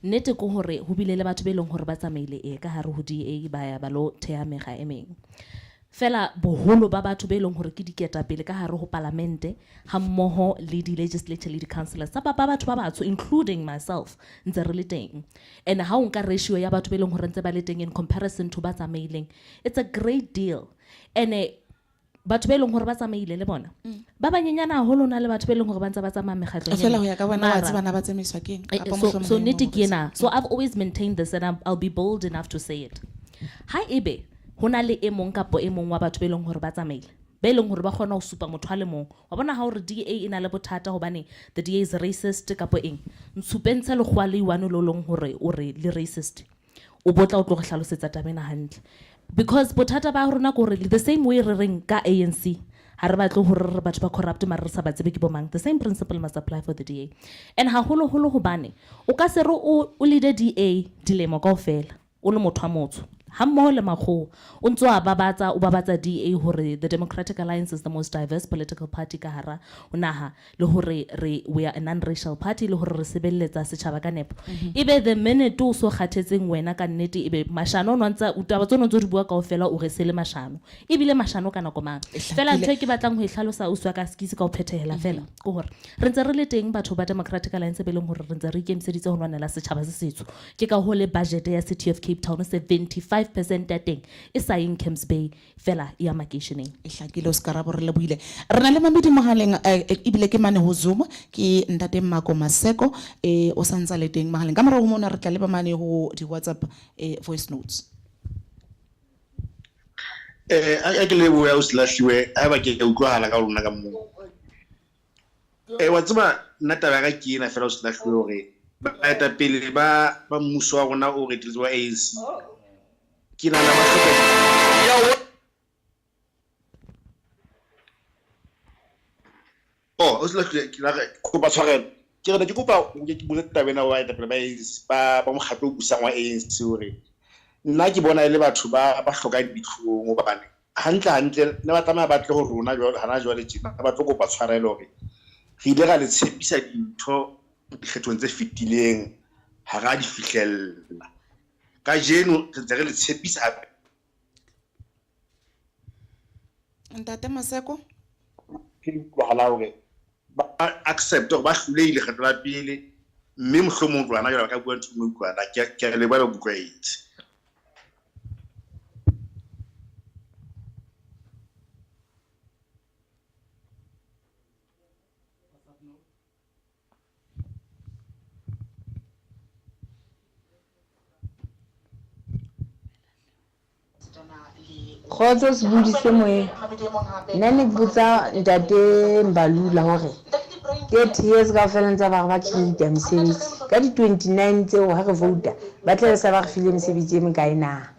Nnete ke hore ho bile le batho be leng hore ba tsamaile e ka hare ho DA ba ya ba lo theha mekga e meng. Fela boholo ba batho be leng hore ke diketapele ka hare ho palamente ha mmoho le di-legislature le di-councillors tsa ba batho ba batsho, including myself, ntse re le teng. And ha o nka ratio ya batho be leng hore ntse ba le teng in comparison to ba tsamaileng, it's a great deal. And Batho ba e leng gore ba tsamaile le bona ba banyenyana haholo na le batho ba e leng gore ba ntse ba tsamaya mekgatlong Fela ena. ho ya ka wena wa Mara- tseba na ba tsamaiswa keng kapa So, mohlomong so e nnete mong ke ena. So I've always maintained this and I'll be bold enough to say it. Ha ebe ho na le e mong kapo e mong wa batho ba e leng hore ba tsamaile, ba e leng hore ba kgona ho supa motho a le mong, wa bona ha hore DA e na le bothata hobane the DA is racist kapo eng, ntshupentshe lekgowa le one lo leng hore o re le racist, o botla o tlo re hlalosetsa taba ena hantle. Because bothata ba rona ke hore the same way re reng ka ANC, ha re batle hore re batho ba corrupt mare re sa ba tsebe ke bo mang, the same principle must apply for the DA. And haholoholo hobane o ka se re o lead DA dilemo kaofela o le motho wa motsho ha mmoho le makgowa, o ntso a babatsa, o babatsa DA hore the Democratic Alliance is the most diverse political party ka hara naha, le hore re we are a non-racial party, le hore re sebeletsa setjhaba ka nepo. Ebe the minute o so kgathetseng wena ka nnete, ebe mashano o no ntsa taba tseno ntso di bua kaofela, o re se le mashano, ebile mashano ka nako mang. Fela ntho e ke batlang ho e hlalosa o swa ka skisi ka ho phethehela fela ke hore re ntse re le teng batho ba Democratic Alliance be leng hore re ntse re ikemiseditse ho lwanela setjhaba se setsho. Ke ka ho le budget ya City of Cape Town 75% ya teng e sa yeng Camps Bay fela, e ya makeisheneng. E hlakile o skarabo, re lebohile. Re na le mamedi mohaleng, ebile ke mane ho Zoom, ke ntate Mako Maseko, o santsa le teng mohaleng. Ka morao ho mona re tla leba mane ho di-WhatsApp voice notes. A ke lebohe o se lahliwe haeba ke utlwahala ka lona ka moo. Wa tseba nna taba ya ka ke ena fela o se lahliwe hore baetapele ba mmuso wa rona o reteletswe wa ANC, ke nahana ba hloka. Oh, o se lahliwe, ke la kopa tshwarelo. Ke re ke kopa ke botse taba ena wa baetapele ba ANC, ba mokgatlo o busang wa ANC, hore nna ke bona e le batho ba hlokang ditlhong, hobane hantle hantle ne ba tlameha ba tle ho rona jwale hana jwale tjena, ba tlo kopa tshwarelo hore re ile ra le tshepisa dintho dikgethong tse fetileng, ha ra di fihlella. Kajeno re ntse re le tshepisa hape. Ntate Maseko? Ke utlwahala hore ba accept hore ba hlolehile kgetho la pele, mme mohlomong rona jwale ba ka bua ntho e nngwe utlwana. Ke a leboha, ba utlwaetse. Kgotso sebodi se moyeng. Nna ne ke botsa ntate Mbalula hore 30 years kaofela ntse ba re ba create mesebetsi. Ka di 29 tseo ha re vouta, ba tla be sa ba re file mesebetsi e mekae na?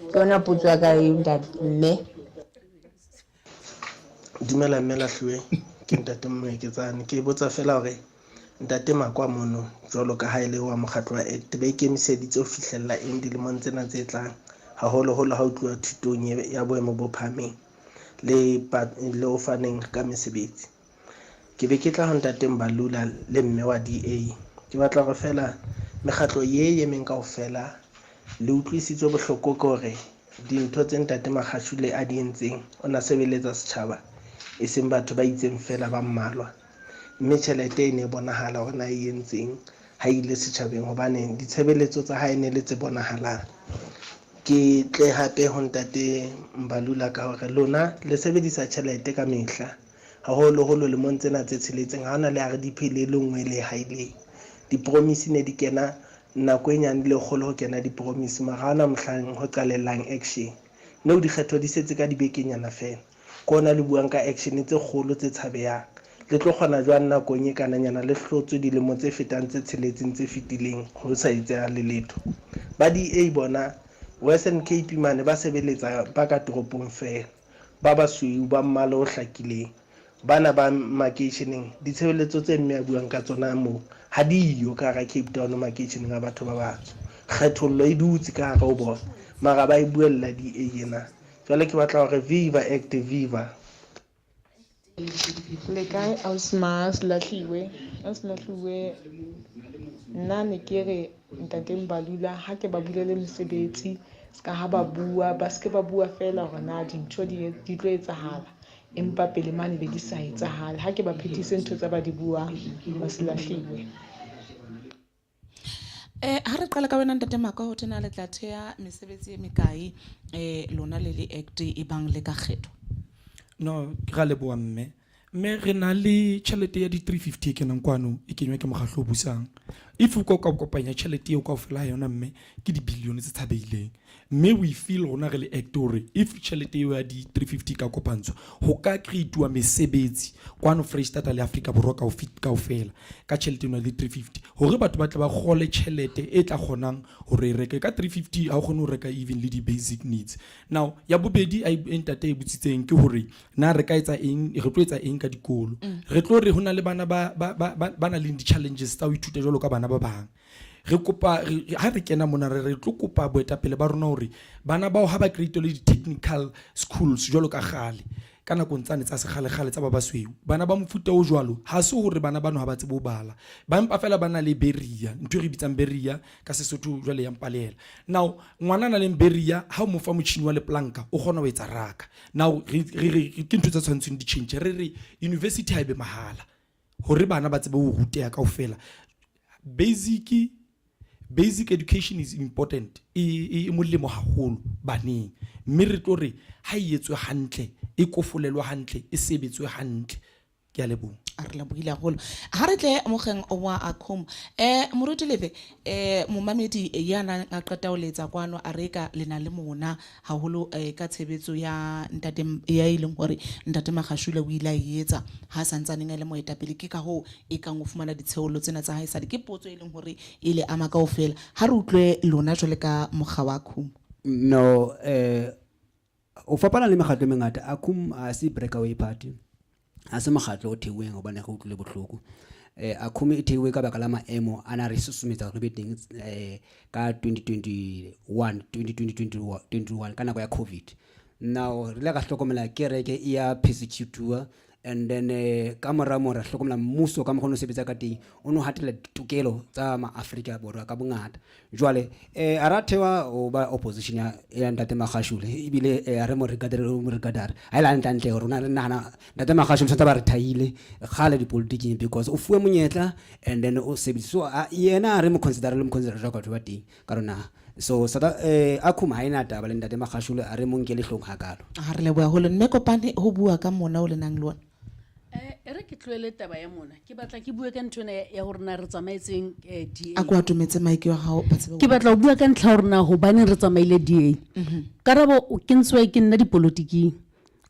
Ke yona potso ya ka eo ntate mme. Dumela mme Lahliwe, ke ntate Moeketsane. Ke botsa fela hore ntate Makwa mono jwalo ka ha e le wa mokgatlo wa ACT, ba ikemiseditse ho fihlella eng dilemong tsena tse tlang, haholoholo ha ho tluwa thutong ya boemo bo phahameng le ho faneng ka mesebetsi. Ke be ke tla ho ntate Mbalula le mme wa DA. Ke batla hore fela mekgatlo ye emeng kaofela le utlwisitswe bohloko ke hore dintho tse ntate Magashule a di entseng, o na sebeletsa setjhaba, e seng batho ba itseng fela ba mmalwa. Mme tjhelete e ne e bonahala hore na e entseng ha ile setjhabeng, hobane ditshebeletso tsa hae ne le tse bonahalang. Ke tle hape ho ntate Mbalula ka hore lona le sebedisa tjhelete ka mehla, haholoholo lemong tsena tse tsheletseng, ha hona le RDP le le nngwe le haileng. Dipromise ne di kena nako e nyane le kgolo ho kena dipromise, mara ha hona mohlang ho qalellang action. Nou dikgetho di setse ka dibekenyana fela, ke hona le buang ka action tse kgolo tse tshabehang. Le tlo kgona jwang nakong e kananyana le hlotswe dilemo tse fetang tse tsheletseng tse fetileng ho sa etsahale letho? Ba DA bona Western Cape mane ba sebeletsa ba ka toropong fela, ba basweu ba mmala o hlakileng. Bana ba makeisheneng, ditshebeletso tse mme a buang ka tsona moo ha di yo ka hara Cape Town makeisheneng a batho ba batsho. Kgethollo e dutse ka hare ho bona, mara ba e buella DA ena. Jwale ke batla hore viva ACT, viva. Le kae ausi Mas Lahliwe? Ausi Lahliwe, nna ne ke re ntate Mbalula ha ke ba bulele mesebetsi, ska ha ba bua, ba ske ba bua fela hore na dintho di tlo etsahala, empa pele mane be di sa etsahale. Ha ke ba phethise ntho tsa ba di buang, ba se lahliwe. Ha re qala ka wena ntate Maka, ho thena le tla thea mesebetsi e mekae, lona le le ACT e bang le ka kgetho? No, ke ra leboha mme. Mme re na le tjhelete ya di-350 e kenang kwano e kenywa ke mokgahlo o busang. If o ka kopanya tjhelete eo kaofela ha yona mme ke di-billion tse tshabeileng. Mme we feel rona re le act hore if tjhelete eo ya di-350 ka kopantshwa ho ka create-wa mesebetsi kwano Freistata le Afrika Borwa kaofela ka tjhelete eno ya di-350 hore batho ba tle ba kgole tjhelete e tla kgonang hore e reke ka 350 ha o kgone ho reka even le di-basic needs. Now ya bobedi a e ntate e botsitseng ke hore na re ka etsa eng, re tlo etsa eng ka dikolo. Re tlo re ho na le bana ba ba ba ba nang le di-challenges tsa ho ithuta jwalo ka bana ba bang. Re kopa ha re kena mona re re tlo kopa boetapele ba rona hore bana bao ha ba create-elwe di-technical schools jwalo ka kgale ka nakong tsane tsa sekgalekgale tsa ba basweu. Bana ba mofuta o jwalo ha se hore bana bano ha ba tsebe ho bala, ba mpa fela ba na le beria, ntho e re bitsang beria ka Sesotho jwale ya mpalela. Now ngwana a nang le beria ha o mo fa motjhini wa leplanka o kgona ho etsa raka. Now re re ke ntho tse tshwanetseng di tjhentjhe, re re university ha e be mahala hore bana ba tsebe ho ruteha kaofela. Basic education is important, e molemo haholo baneng, mme re tlo re ha e etswe hantle, e kofolelwe hantle, e sebetswe hantle. Ke a leboha. A re lebohile haholo. Ha re tle mokgeng wa Acom. Moruti Leve, momamedi ya nang a qeta ho letsa kwano a re ka le na le mona haholo ka tshebetso ya ntate ya e leng hore ntate Magashule o ile a e etsa ha santsaneng a le moetapele, ke ka hoo e kang o fumana ditsheolo tsena tsa hae sale. Ke potso e leng hore e le ama kaofela. Ha re utlwe lona jwale ka mokga wa Acom. No, o fapana le mekgatlo e mengata. Acom ha se breakaway party, ha se mokgatlo o theuweng hobane re utlwile bohloko. Acom e theuwe ka baka la maemo a na re susumetsa hore re be teng ka 2021 2021 ka nako ya COVID. Now re ile ra hlokomela kereke e ya persecute-uwa, and then ka mora moo ra hlokomela mmuso ka mokgwa o no sebetsa ka teng o no hatella ditokelo tsa ma-Afrika Borwa ka bongata. Jwale a ra thewa ho ba opposition ya ntate Magashule, ebile ha re mo regadere, mo regadare ha ile hantle hantle rona re nahana ntate Magashule tshwanetse ba re thaile kgale dipolotiking because o fuwe monyetla and then o sebedisa. So yena re mo consider le mo consider jwalo ka batho ba teng ka rona. So South Acom ha ena taba le ntate Magashule, a re mo nkele hlong hakalo. Ha re leboha haholo. Mme Kopane, ho bua ka mona o le nang le ona. E re ke tlohele taba ya mona, ke batla ke bue ka ntho ena ya hore na re tsamaetseng DA. A ko atometse mic wa hao ba tsebe. Ke batla ho bua ka ntlha ya hore na hobaneng re tsamaile DA. Karabo ke ntshwe ke nna dipolotiking.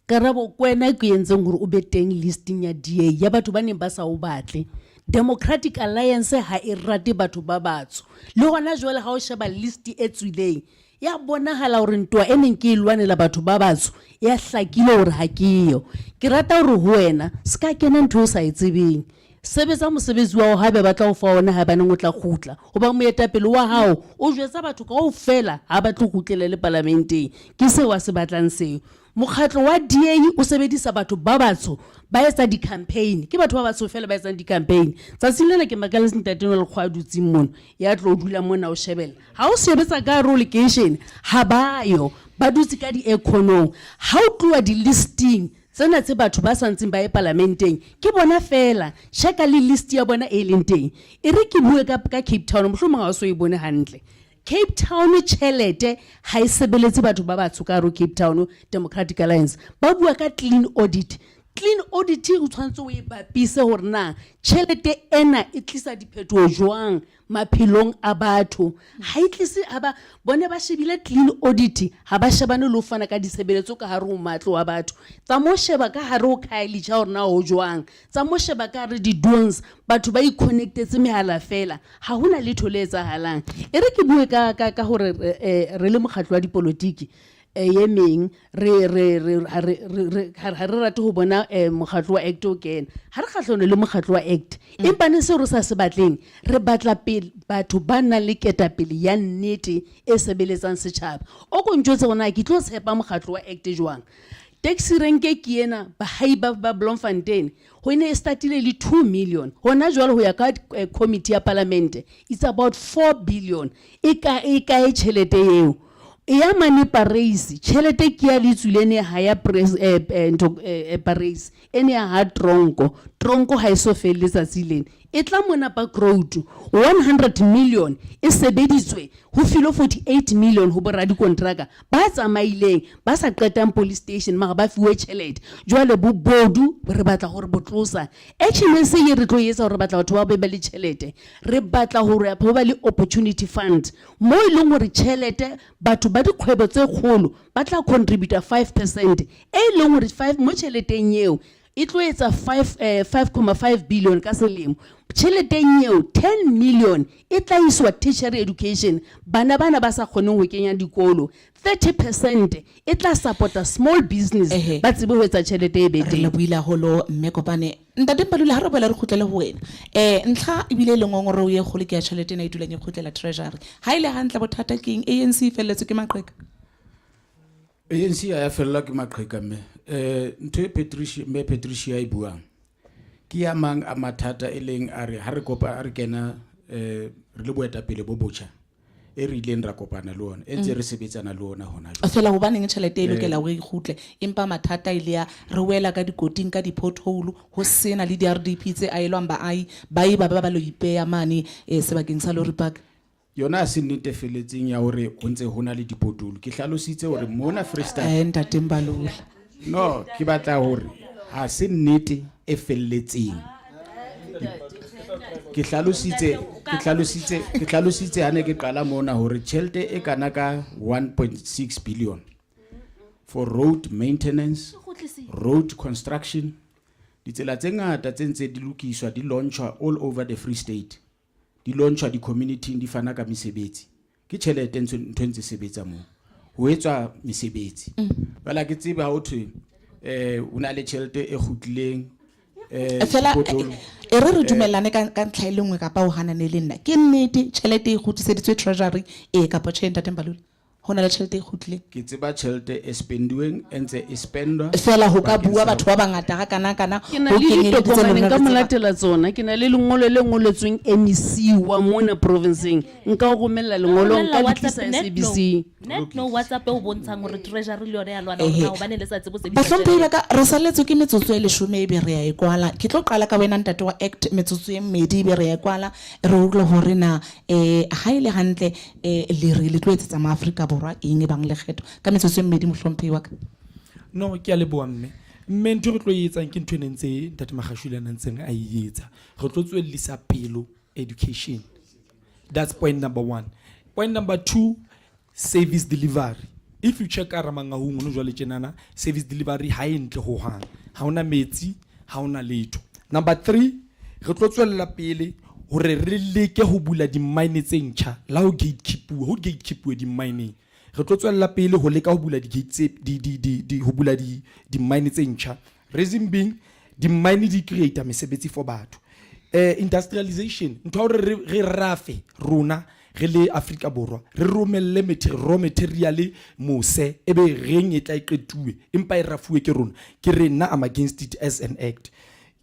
Karabo ke wena ke entseng hore o be teng listing ya DA ya batho ba neng ba sa o batle. Democratic Alliance ha e rate batho ba batsho. Le hona jwale ha o sheba list e tswileng, ya bonahala hore ntwa e neng ke e lwanela batho ba batsho ya hlakile hore ha ke yo. Ke rata hore ho wena se ka kena ntho o sa e tsebeng. Sebetsa mosebetsi wa hao haebe ba tla o fa ona, haebaneng o tla kgutla. Hoba moetapele wa hao o jwetsa batho kaofela ha ba tlo kgutlele le palamenteng. Ke seo a se batlang seo. Mokgatlo wa DA o sebedisa batho ba batsho ba etsa di-campaign. Ke batho ba batsho fela ba etsang di-campaign. Tsatsing lena ke makaletse ntate enwa Lekgowa a dutseng mona, ya tlo dula mona o shebella. Ha o sebetsa ka hare ho lekeishene, ha ba yo, ba dutse ka di-airconong. Ha o tloha di-listing tsena tse batho ba sa ntseng ba ye palamenteng, ke bona fela, checka le list ya bona e leng teng. E re ke bue ka Cape Town, mohlomong ha o so e bone hantle. Cape Town tjhelete ha e sebeletse batho ba batsho ka hare ho Cape Town Democratic Alliance. Ba bua ka clean audit. Clean audit o tshwanetse o e bapise hore na tjhelete ena e tlisa diphetoho jwang maphelong a batho. Ha e tlise, ha ba bone ba shebile clean audit, ha ba shebane le ho fana ka ditshebeletso ka hare ho matlo a batho. Tsa mo sheba ka hare ho Khayelitsha hore na ho jwang. Tsa mo sheba ka hare di-dons, batho ba i-connectetse mehala fela, ha hona letho le etsahalang. E re ke bue ka hore re le mokgatlo wa dipolotiki ye meng, re re re ha re re re ha re rate ho bona mokgatlo wa ACT o kena. Ha re kgahlano le mokgatlo wa ACT, empa ne seo re sa se batleng, re batla pele batho ba nang le ketapele ya nnete e sebeletsang setjhaba. O ko ntjwetse hore na ke tlo tshepa mokgatlo wa ACT jwang. Taxi renke ke ena, bahai ba Bloemfontein, ho ne e startile le 2 million. Hona jwale ho ya ka committee ya parliament, it's about 4 billion. E ka e kae tjhelete eo? E ya mane Paris, tjhelete ke ya le tswile ne ha ya press ntho Paris, e ne ya ha tronko. Tronko ha e so fele letsatsi lena. E tla mona Park Road, 100 million e sebeditswe, ho filwe 48 million ho boradikontraka ba tsamaileng ba sa qetang police station mara ba fiwe tjhelete. Jwale bobodu re batla hore bo tlosa. Action SA e re tlo e etsa hore re batla batho ba be ba le tjhelete. Re batla hore ho ba le opportunity fund mo e leng hore tjhelete batho ba dikgwebo tse kgolo ba tla contributa 5% e leng hore 5 mo tjheleteng eo e tlo etsa 5,5 billion ka selemo. Tjheleteng eo 10 million e tla iswa tertiary education, bana bana ba sa kgoneng ho kenya dikolo. 30% e tla support-a small business, ba tsebe ho etsa tjhelete e be Re teng. lebohile haholo mme Kopane. Ntate Mbalula, ha re boela re kgutlele ho wena, ntlha ebile e le ngongoreo e kgolo ke ya tjhelete ena e dulang e kgutlela treasury. Ha e le hantle bothata ke eng? ANC e felletswe ke maqheka? ANC ha ya fellwa ke maqheka mme. Ntho e Patricia, mme Patricia e buang ke ya mang a mathata e leng a re ha re kopa, ha re kena, re le boetapele bo botjha e re ileng ra kopana le ona, e ntse re sebetsana le ona hona jwale. Feela hobaneng tjhelete e lokela hore e kgutle, empa mathata e le ya re wela ka dikoting, ka di-pothole, ho sena le di-RDP tse ahelwang baahi, baahi ba ba ba lo ipeya mane sebakeng sa Lorry Park. Yona ha se nnete felletseng ya hore ho ntse ho na le dipotolo. Ke hlalositse hore mona Freestata. Ntate Mbalula. No, ke batla hore ha se nnete e felletseng. Ke hlalositse, ke hlalositse, ke hlalositse ha ne ke qala mona hore tjhelete e kana ka 1.6 billion for road maintenance, road construction, ditsela tse ngata tse ntse di lokiswa, di launchwa all over the Free State. Di launchwa di-community, di fana ka mesebetsi. Ke tjhelete ntho ntse sebetsa moo. Ho etswa mesebetsi. Jwale ha ke tsebe ha ho thwe, o na le tjhelete e kgutlileng, Feela, dipotolo. e re re dumellane ka ntlha e le nngwe kapa o hanane le nna. Ke nnete tjhelete e kgutliseditswe treasury, kapa tjhe, Ntate Mbalula? Ho na le tjhelete e kgutlileng? Ke tseba tjhelete e spendiweng, e ntse e spendwa. Feela ho ka bakeng bua sa batho ba bangata ha kana kana, Ke na ho le kenyelleditse ditokomane, lona nka re mo tseba. latela tsona. Ke na le lengolo le ngoletsweng MEC wa mona provinceng. Nka o romella lengolo, Romella nka le WhatsApp, tlisa net SABC. no. Net no WhatsApp e o bontshang hore treasury le yona ya lwana hore na hobane le sa tsebe ho sebedisa Bahlomphehi tjhelete. ba ka, re salletswe ke metsotso e leshome ebe re ya e kwala. Ke tlo qala ka wena ntate wa ACT, metsotso e mmedi ebe re ya e kwala. Re utlwe hore na, ha e le hantle, le re le tlo etsetsa maAfrika Borwa eng e bang lekgetho. Ka metsotso e mmedi, mohlomphehi wa ka. No, ke a leboha mme. Mme ntho e re tlo e etsang ke ntho e ne ntse Ntate Magashule a ne ntseng a e etsa. Re tlo tswellisa pelo education. That's point number 1. Point number 2, service delivery. If you check ka Mangaung no jwale tjenana, service delivery ha e ntle ho hang. Ha hona metsi, ha hona letho. Number 3, re tlo tswella pele hore re leke ho bula di-mine tse ntjha, la ho gatekeepuwe, ho gatekeepuwe di-mineng. Re tlo tswella pele ho leka ho bula di-gate tse, di, di, di, di, ho bula di, di-mine tse ntjha. Reason being, di-mine di create mesebetsi for batho. Industrialization, ntho ya hore re rafe rona re le Afrika Borwa, re romelle raw material mose, ebe reng e tla e qetuwe, empa e rafuwe ke rona. Ke re nna I'm against it as an act.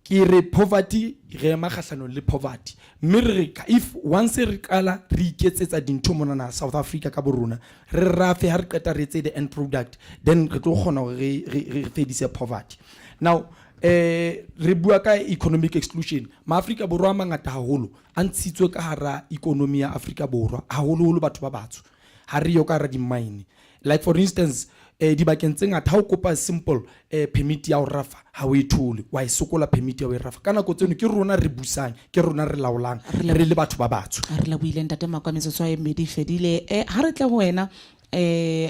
Ke re poverty, re ema kgahlanong le poverty. Mme re re ka, if once re qala re iketsetsa dintho mona na South Africa ka borona, re rafe ha re qeta re etse the end product, then re tlo kgona hore re fedise poverty. Now, re bua ka economic exclusion. MaAfrika Borwa a mangata haholo a ntshitswe ka hara economy ya Afrika Borwa, haholoholo batho ba batsho. Ha re yo ka hara di-mine. Like for instance, dibakeng tse ngata ha o kopa simple permit ya ho rafa, ha o e thole, wa e sokola permit ya ho e rafa. Ka nako tseno ke rona re busang, ke rona re laolang, re le batho ba batsho. Re lebohile Ntate Makwa, metsotso e mmedi e fedile. Ha re tle ho wena,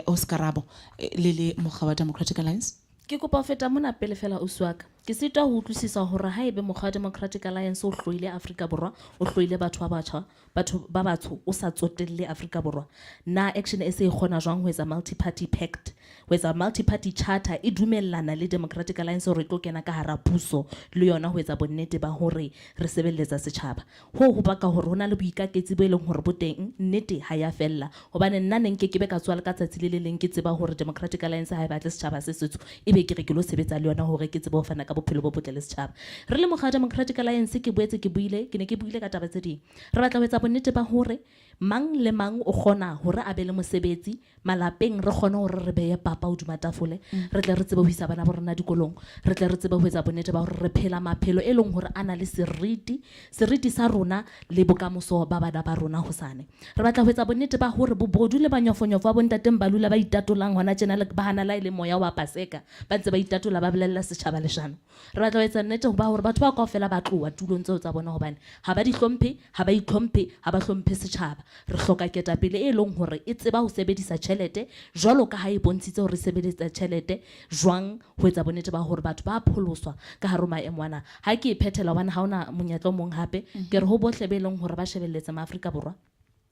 Oscar Rabo, le le mokga wa Democratic Alliance. Ke kopa ho feta mona pele fela, ausi wa ka. Ke sitwa ho utlwisisa hore ha ebe mokgwa wa Democratic Alliance o hloile Afrika Borwa, o hloile batho ba batjha, batho ba batsho, o sa tsotelle Afrika Borwa. Na Action SA e kgona jwang ho etsa multi-party pact, ho etsa multi-party charter e dumellana le Democratic Alliance hore e tlo kena ka hara puso le yona ho etsa bonnete ba hore re sebeletsa setjhaba. Hoo ho baka hore ho na le boikaketsi bo e leng hore bo teng, nnete ha ya fella. Hobane nna ne nke ke be ka tswa le ka tsatsi le le leng ke tseba hore Democratic Alliance ha e batle setjhaba se setsho, ebe ke re ke lo sebetsa le yona hore ke tsebe ho fana ka Bophelo bo Botle le Setjhaba. Re le mokga wa Democratic Alliance ke boetse ke buile, ke ne ke buile ka taba tse ding. Re batla ho etsa bonnete ba hore mang le mang o kgona hore a be le mosebetsi, malapeng re kgone hore re beye papa hodima tafole, re tle re tsebe ho isa bana ba rona dikolong, re tle re tsebe ho etsa bonnete ba hore re phela maphelo e leng hore a na le seriti, seriti sa rona le bokamoso ba bana ba rona hosane. Re batla ho etsa bonnete ba hore bobodu le banyofonyofo ba bontateng ba lula ba itatolang hona tjena le ba hana la e le moya wa Paseka, ba ntse ba itatola ba bolella setjhaba leshano. Re batla ho etsa nnete ba hore batho bao kaofela ba tloha tulong tseo tsa bona hobane ha ba di hlomphe, ha ba itlhomphe, ha ba hlomphe setjhaba. Re hloka ketapele e leng hore e tseba ho sebedisa tjhelete jwalo ka ha e bontshitse hore e sebedisa tjhelete jwang ho etsa bonnete ba hore batho ba pholoswa ka hare ho maemo ana. Ha ke e phethela hobane ha hona monyetla o mong hape, ke re ho bohle be leng hore ba shebelletse Maafrika Borwa,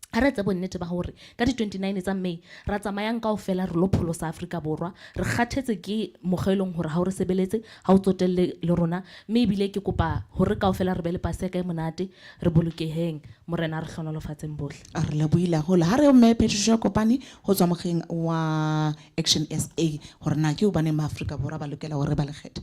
ha re etse bonnete ba hore ka di-29 tsa May ra tsamayang kaofela re lo pholosa Afrika Borwa. Re kgathetse ke mokgwa e leng hore ha o re sebeletse, ha o tsotelle le rona, mme ebile ke kopa hore kaofela re be le Paseka e monate, re bolokeheng. Morena a re hlohonolofatseng bohle. Re lebohile haholo. Ha re yo Mme Patricia Kopane ho tswa mokgeng wa Action SA hore na ke hobaneng Maafrika Borwa ba lokela hore ba le kgethe.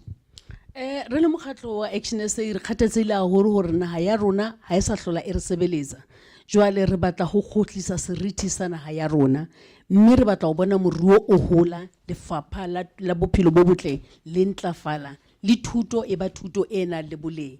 Eh, re le mokgatlo wa Action SA re kgathatsehile haholo hore naha ya rona ha e sa hlola e re sebeletsa. Jwale re batla ho kgutlisa seriti sa naha ya rona, mme re batla ho bona moruo o hola, lefapha la, la bophelo bo botle le ntlafala, le thuto e ba thuto e nang le boleng.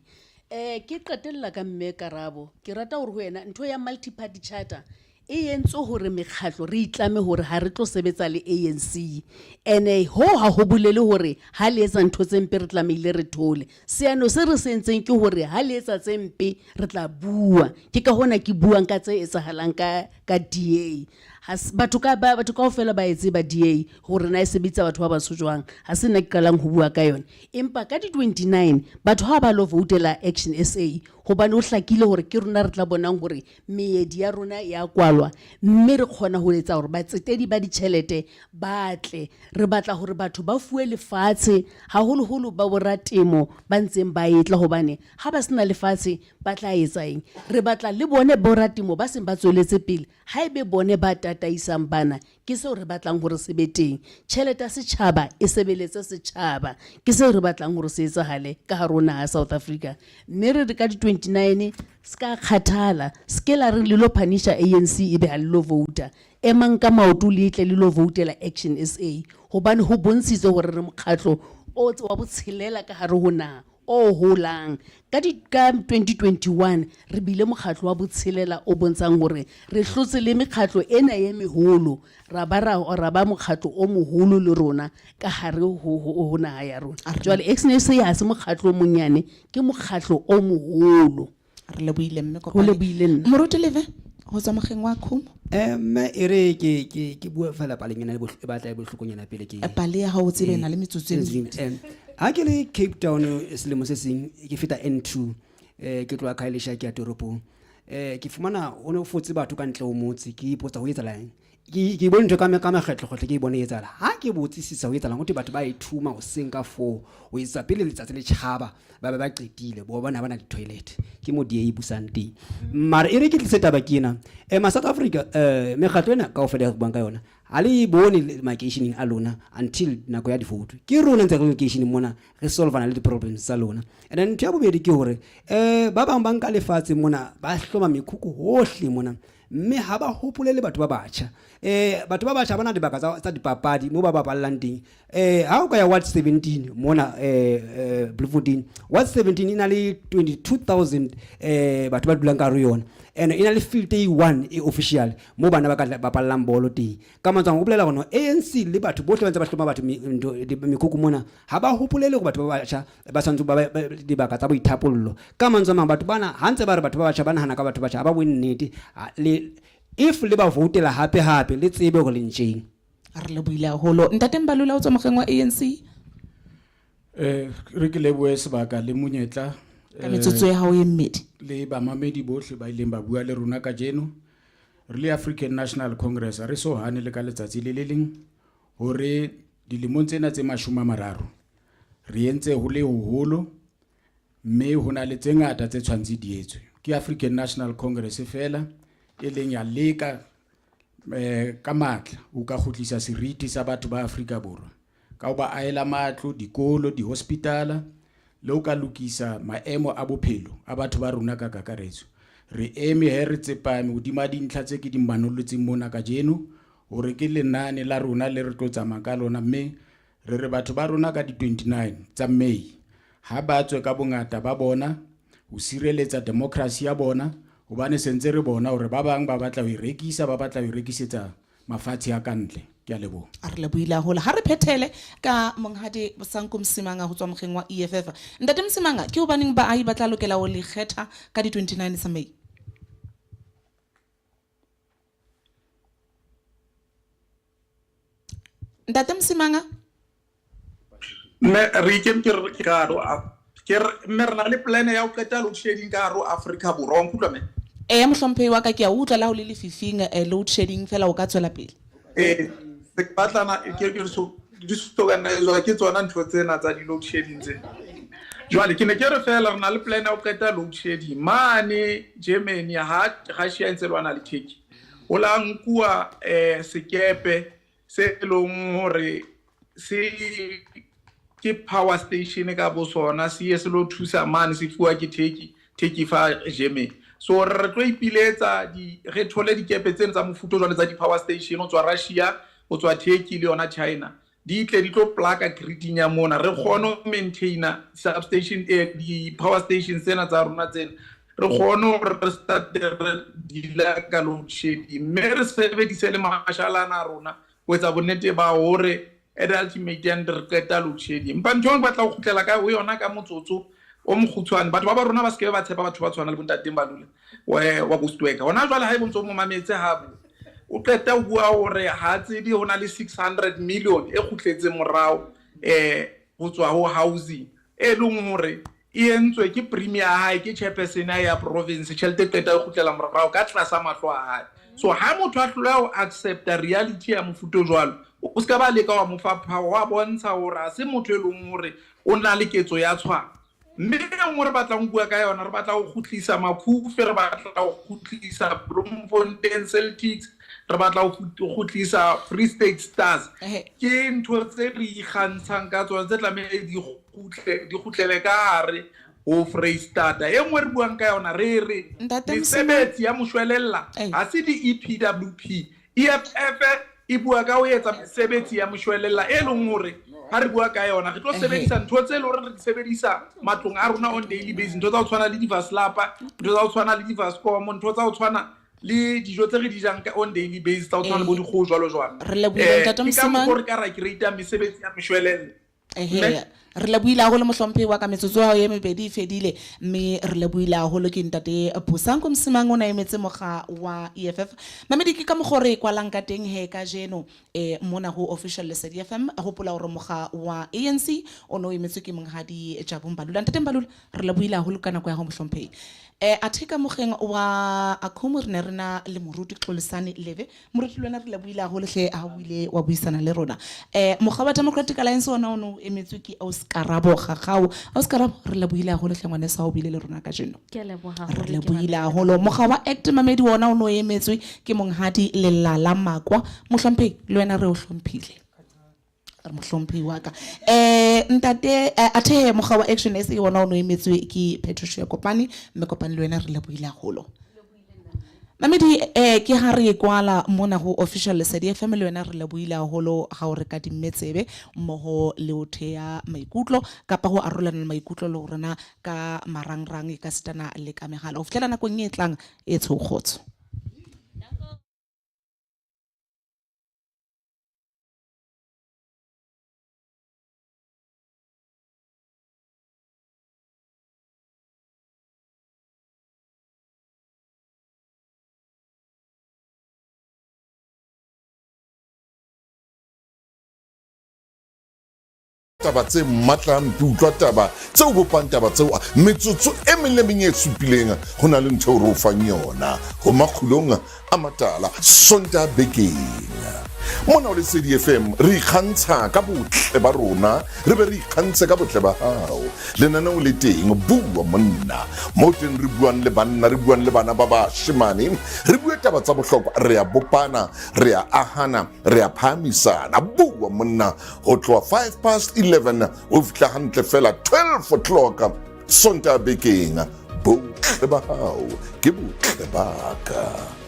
Eh, ke qetella ka mme Karabo, ke rata hore ho yena ntho ya multi-party charter e entswe hore mekgatlo re itlame hore ha re tlo sebetsa le ANC. Ene hoo ha ho bolele hore ha le etsa ntho tse mpe re tlamehile re thole. Seano se re se entseng ke hore ha le etsa tse mpe re tla bua. Ke ka hona ke buang ka tse etsahalang ka, ka DA. Ha se, batho ka, ba, batho kaofela ba e tseba DA hore na e sebetsa batho ba batsho jwang. Ha se nna ke qalang ho bua ka yona. Empa ka di 29 batho ha ba lo voutela Action SA hobane ho hlakile hore ke rona re tla bonang hore meedi ya rona ya kwalwa mme re kgona ho etsa hore batsetedi ba ditjhelete ba tle. Re batla hore batho ba fuwe lefatshe, haholoholo ba boratemo ba ntseng ba etla, hobane ha ba sena lefatshe ba tla etsa eng? Re batla le bone boratemo ba seng ba tsweletse pele, ha ebe bone ba tataisang bana. Ke seo re batlang hore se be teng. Tjhelete ya setjhaba e sebeletse setjhaba. Ke seo re batlang hore se etsahale ka hare ho naha ya South Africa. Mme re re ka di-29 se ka kgathala, se ke la re le lo phanisha ANC ebe ha le lo vouta. Emang ka maoto le tle le lo voutela Action SA hobane ho bontshitswe hore re mokgatlo o wa botshelela ka hare ho naha o holang. Ka di, ka 2021 re bile mokgatlo wa botshelela o bontshang hore re hlotse le mekgatlo ena e meholo, ra ba ra, ra ba mokgatlo o moholo le rona ka hare ho, ho, ho naha ya rona. Jwale Action SA ha se mokgatlo o monyane, ke mokgatlo o moholo. Re lebohile mme Ho lebohile nna. Moruti Leve go tswa mogeng wa Khumo. Eh, mme e re ke ke ke bua fela paleng ena e e batla e bohlokonyana pele ke Pale ya gago o tsebe e na le metsotso e mebedi. Ha ke le Cape Town selemo se seng ke feta N2 ke tloha Khayelitsha ke ya toropong, ke fumana ho ne ho fotse batho ka ntle ho motse. Ke ipotsa ho etsahala eng, ke bone ntho ka ka makgetlokgetlo ke e bone e etsahala. Ha ke botsisisa ho etsahalang, ho thwe batho ba e thuma hoseng ka 4 ho etsa pele letsatsi le tjhaba, ba be ba qetile bo bona ba na di-toilet. Ke mo DA e busang teng. Mara e re ke tlise taba ke ena, ma South Africa, mekgatlo ena kaofela e re buang ka yona ha le e bone makeisheneng a lona until nako ya divote. Ke rona ntse re le lekeisheneng mona re solvana le di-problems tsa lona. And then ntho ya bobedi ke hore ba bang ba nka lefatshe mona, ba hloma mekhukhu hohle mona, mme ha ba hopole le batho ba batjha. Batho ba batjha ha bana dibaka tsa dipapadi moo ba bapallang teng. Ha o ka ya ward 17 mona, Bloemfontein, ward 17 e na le 22,000 batho ba dulang ka hare ho yona, and e na le field e one e official moo bana ba ka bapallang bolo teng. Ka mantswe a mang, o bolela hore no ANC le batho bohle ba ntse ba hloma batho mekhukhu mona, ha ba hopolele hore batho ba batjha ba tshwanetse ba dibaka tsa boithapollo. Ka mantswe a mang, batho bana ha ntse ba re batho ba batjha ba nahana ka batho ba batjha, ha ba bue nnete. Le if le ba voutela hape hape, le tsebe hore le ntjeng. Re lebohile haholo ntate Mbalula o tswa mokgeng wa ANC. Re ke lebohe sebaka le monyetla ka metsotso ya hao e mmedi. Le bamamedi bohle ba ileng ba bua le rona kajeno. Re le African National Congress re so hane le ka letsatsi le le leng hore dilemong tsena tse 30 re entse ho le hoholo, mme ho na le tse ngata tse tshwantse di etswe. Ke African National Congress fela e leng ya leka ka matla o ka kgutlisa seriti sa batho ba Afrika Borwa ka ho ba aela matlo, dikolo, dihospitala. le ho ka lokisa maemo a bophelo a batho ba rona ka kakaretso. Re eme he re tsepame hodima dintlha tse ke di manolotseng mona kajeno hore ke lenane la rona le re tlo tsamaya ka lona mme re re batho ba rona ka di-29 tsa May ha ba tswe ka bongata ba bona ho sireletsa democracy ya bona hobane sentse re bona hore ba bang ba batla ho e rekisa ba batla ho e rekisetsa mafatshe a ka ntle. Ke a leboha. A re lebohile haholo. Ha re phethele ka Monghadi Bosanko Msimanga ho tswa mokgeng wa EFF. Ntate Msimanga, ke hobaneng baahi ba tla lokela ho le kgetha ka di-29 tsa May? Ntate Msimanga? Mme re ikem ke re ke hare ke re mme re na le plan ya ho qeta load shedding ka hare ho Afrika Borwa wa nkutlwa mme? Eya mohlomphehi wa ka ke a utlwa le ha o le lefifing eh, load shedding fela o ka tswela pele. Ee, se ke batlana ke ke so di so ka nna ke tsona ntho tsena tsa di load shedding tse. Jwale ke ne ke re fela re na le plan ya ho qeta load shedding mane Germany ha Russia e ntse lwana le Turkey. Ho la nkuwa eh sekepe se e leng hore se ke power station ka bo sona se ye se lo thusa mane se fuwa ke Turkey Turkey fa Germany so re tlo ipiletsa di re thole dikepe tseno tsa mofuta jwale tsa di-power station ho tswa Russia ho tswa Turkey le yona China di tle di tlo plaka griding ya mona re kgone ho maintaina substation eh, di-power station tsena tsa rona tsena re kgone hore re starte re deala ka load shedding mme re sebedise le mashalana a rona ho etsa bonnete ba hore at ultimate end re qeta load shedding. Empa ntho e batla ho kgutlela ka ho yona ka motsotso o mokgutshwane, batho ba ba rona ba se ke ba tshepa batho ba tshwana le bontateng ba lula wa ghost worker. Hona jwale ha e bontse o mo mametse ha bua, o qeta ho bua hore ha tsebe ho na le 600 million e kgutletseng morao ho tswa ho housing e leng hore e entswe ke premier ya hae, ke chairperson ya ya province, tjhelete e qeta e kgutlela morao ka tlasa mahlo a hae. So ha motho a hloleha ho accepta reality ya mofuta o jwalo, o ska ba leka wa mo fa power, wa bontsha hore ha se motho e leng hore o na le ketso ya tshwano. Mme e nngwe re batlang ho bua ka yona, re batla ho kgutlisa Makhufe, re batla ho kgutlisa Bloemfontein Celtics, re batla ho kgutlisa Free State Stars. Ke ntho tse re ikgantshang ka tsona tse tlamehile di kgutle di kgutlele ka hare ho Freistata. E nngwe re buang ka yona re re mesebetsi ya moshwelella ha se di-EPWP. EFF e bua ka ho etsa mesebetsi ya moshwelella e leng hore ha re bua ka yona re tlo sebedisa ntho tse leng hore re di sebedisa matlong a rona on daily basis, ntho tsa ho tshwana le di-vaslapa, ntho tsa ho tshwana le di-vascom, ntho tsa ho tshwana le dijo tse re di jang ka on daily basis tsa ho tshwana le bo dikgoho jwalo jwalo. Re lebohile Ntate Ke ka Mosimane. mokgwa re ka ra create mesebetsi ya meshwelella. Ehe, re lebohile haholo mohlomphehi wa ka metsotso ya hao e mebedi e fedile mme re lebohile haholo ke ntate Bosanko Msimang o na emetse mokga wa EFF. Mamedi ke ka mokgwa o re e kwalang ka teng he kajeno eh, mona ho Official Lesedi FM. Hopola hore mokga wa ANC o ne o emetswe ke monghadi Jabu Mbalula. Ntate Mbalula re lebohile haholo ka nako ya hao mohlomphehi. Eh, athe ka mokgeng wa Akhumu re ne re na le moruti Xolisani Leve. Moruti le wena re lebohile haholo hle ha o ile wa buisana le rona. Eh, mokga wa Democratic Alliance ona o ne o emetswe ke Auskarabo Gagao. Auskarabo re lebohile haholo hle ngwaneso ha o bile le rona kajeno. Ke a leboha Re haholo, ke lebohile haholo. Mokga wa ACT Mamedi ona o ne o emetswe ke monghadi Lelala Makwa. Mohlomphehi le wena re o hlomphile. Re mohlomphehi wa ka. Eh, ntate eh, athe mokga wa Action SA ona o ne o emetswe ke Patricia Kopane, mme Kopane le wena re lebohile haholo. Mamedi eh ke ha re e kwala mona ho Official Lesedi FM le wena re lebohile haholo ha o re kadimme tsebe mmoho le ho thea maikutlo kapa ho arolana maikutlo le rona ka marangrang e ka sitana le ka mehala. Ho fihlela nakong e tlang e tsheokgotso. Taba tse matla hampe, utlwa taba tse o bopang taba tseo metsotso e meng le meng e supileng ho na le ntho eo re o fang yona ho makgulong a matala Sontaha bekeng. Mona o Lesedi FM re ikgantsha ka botle ba rona, re be re ikgantshe ka botle ba hao. Lenaneo le teng, Bua Monna, mo teng re buang le banna, re buang le bana ba bashemane, re bue taba tsa bohlokwa, re a bopana, re a ahana, re a phahamisana. Bua Monna ho tloha 5 past 11 ho fihla hantle fela 12 o'clock Sontaha bekeng. Botle ba hao ke botle ba ka.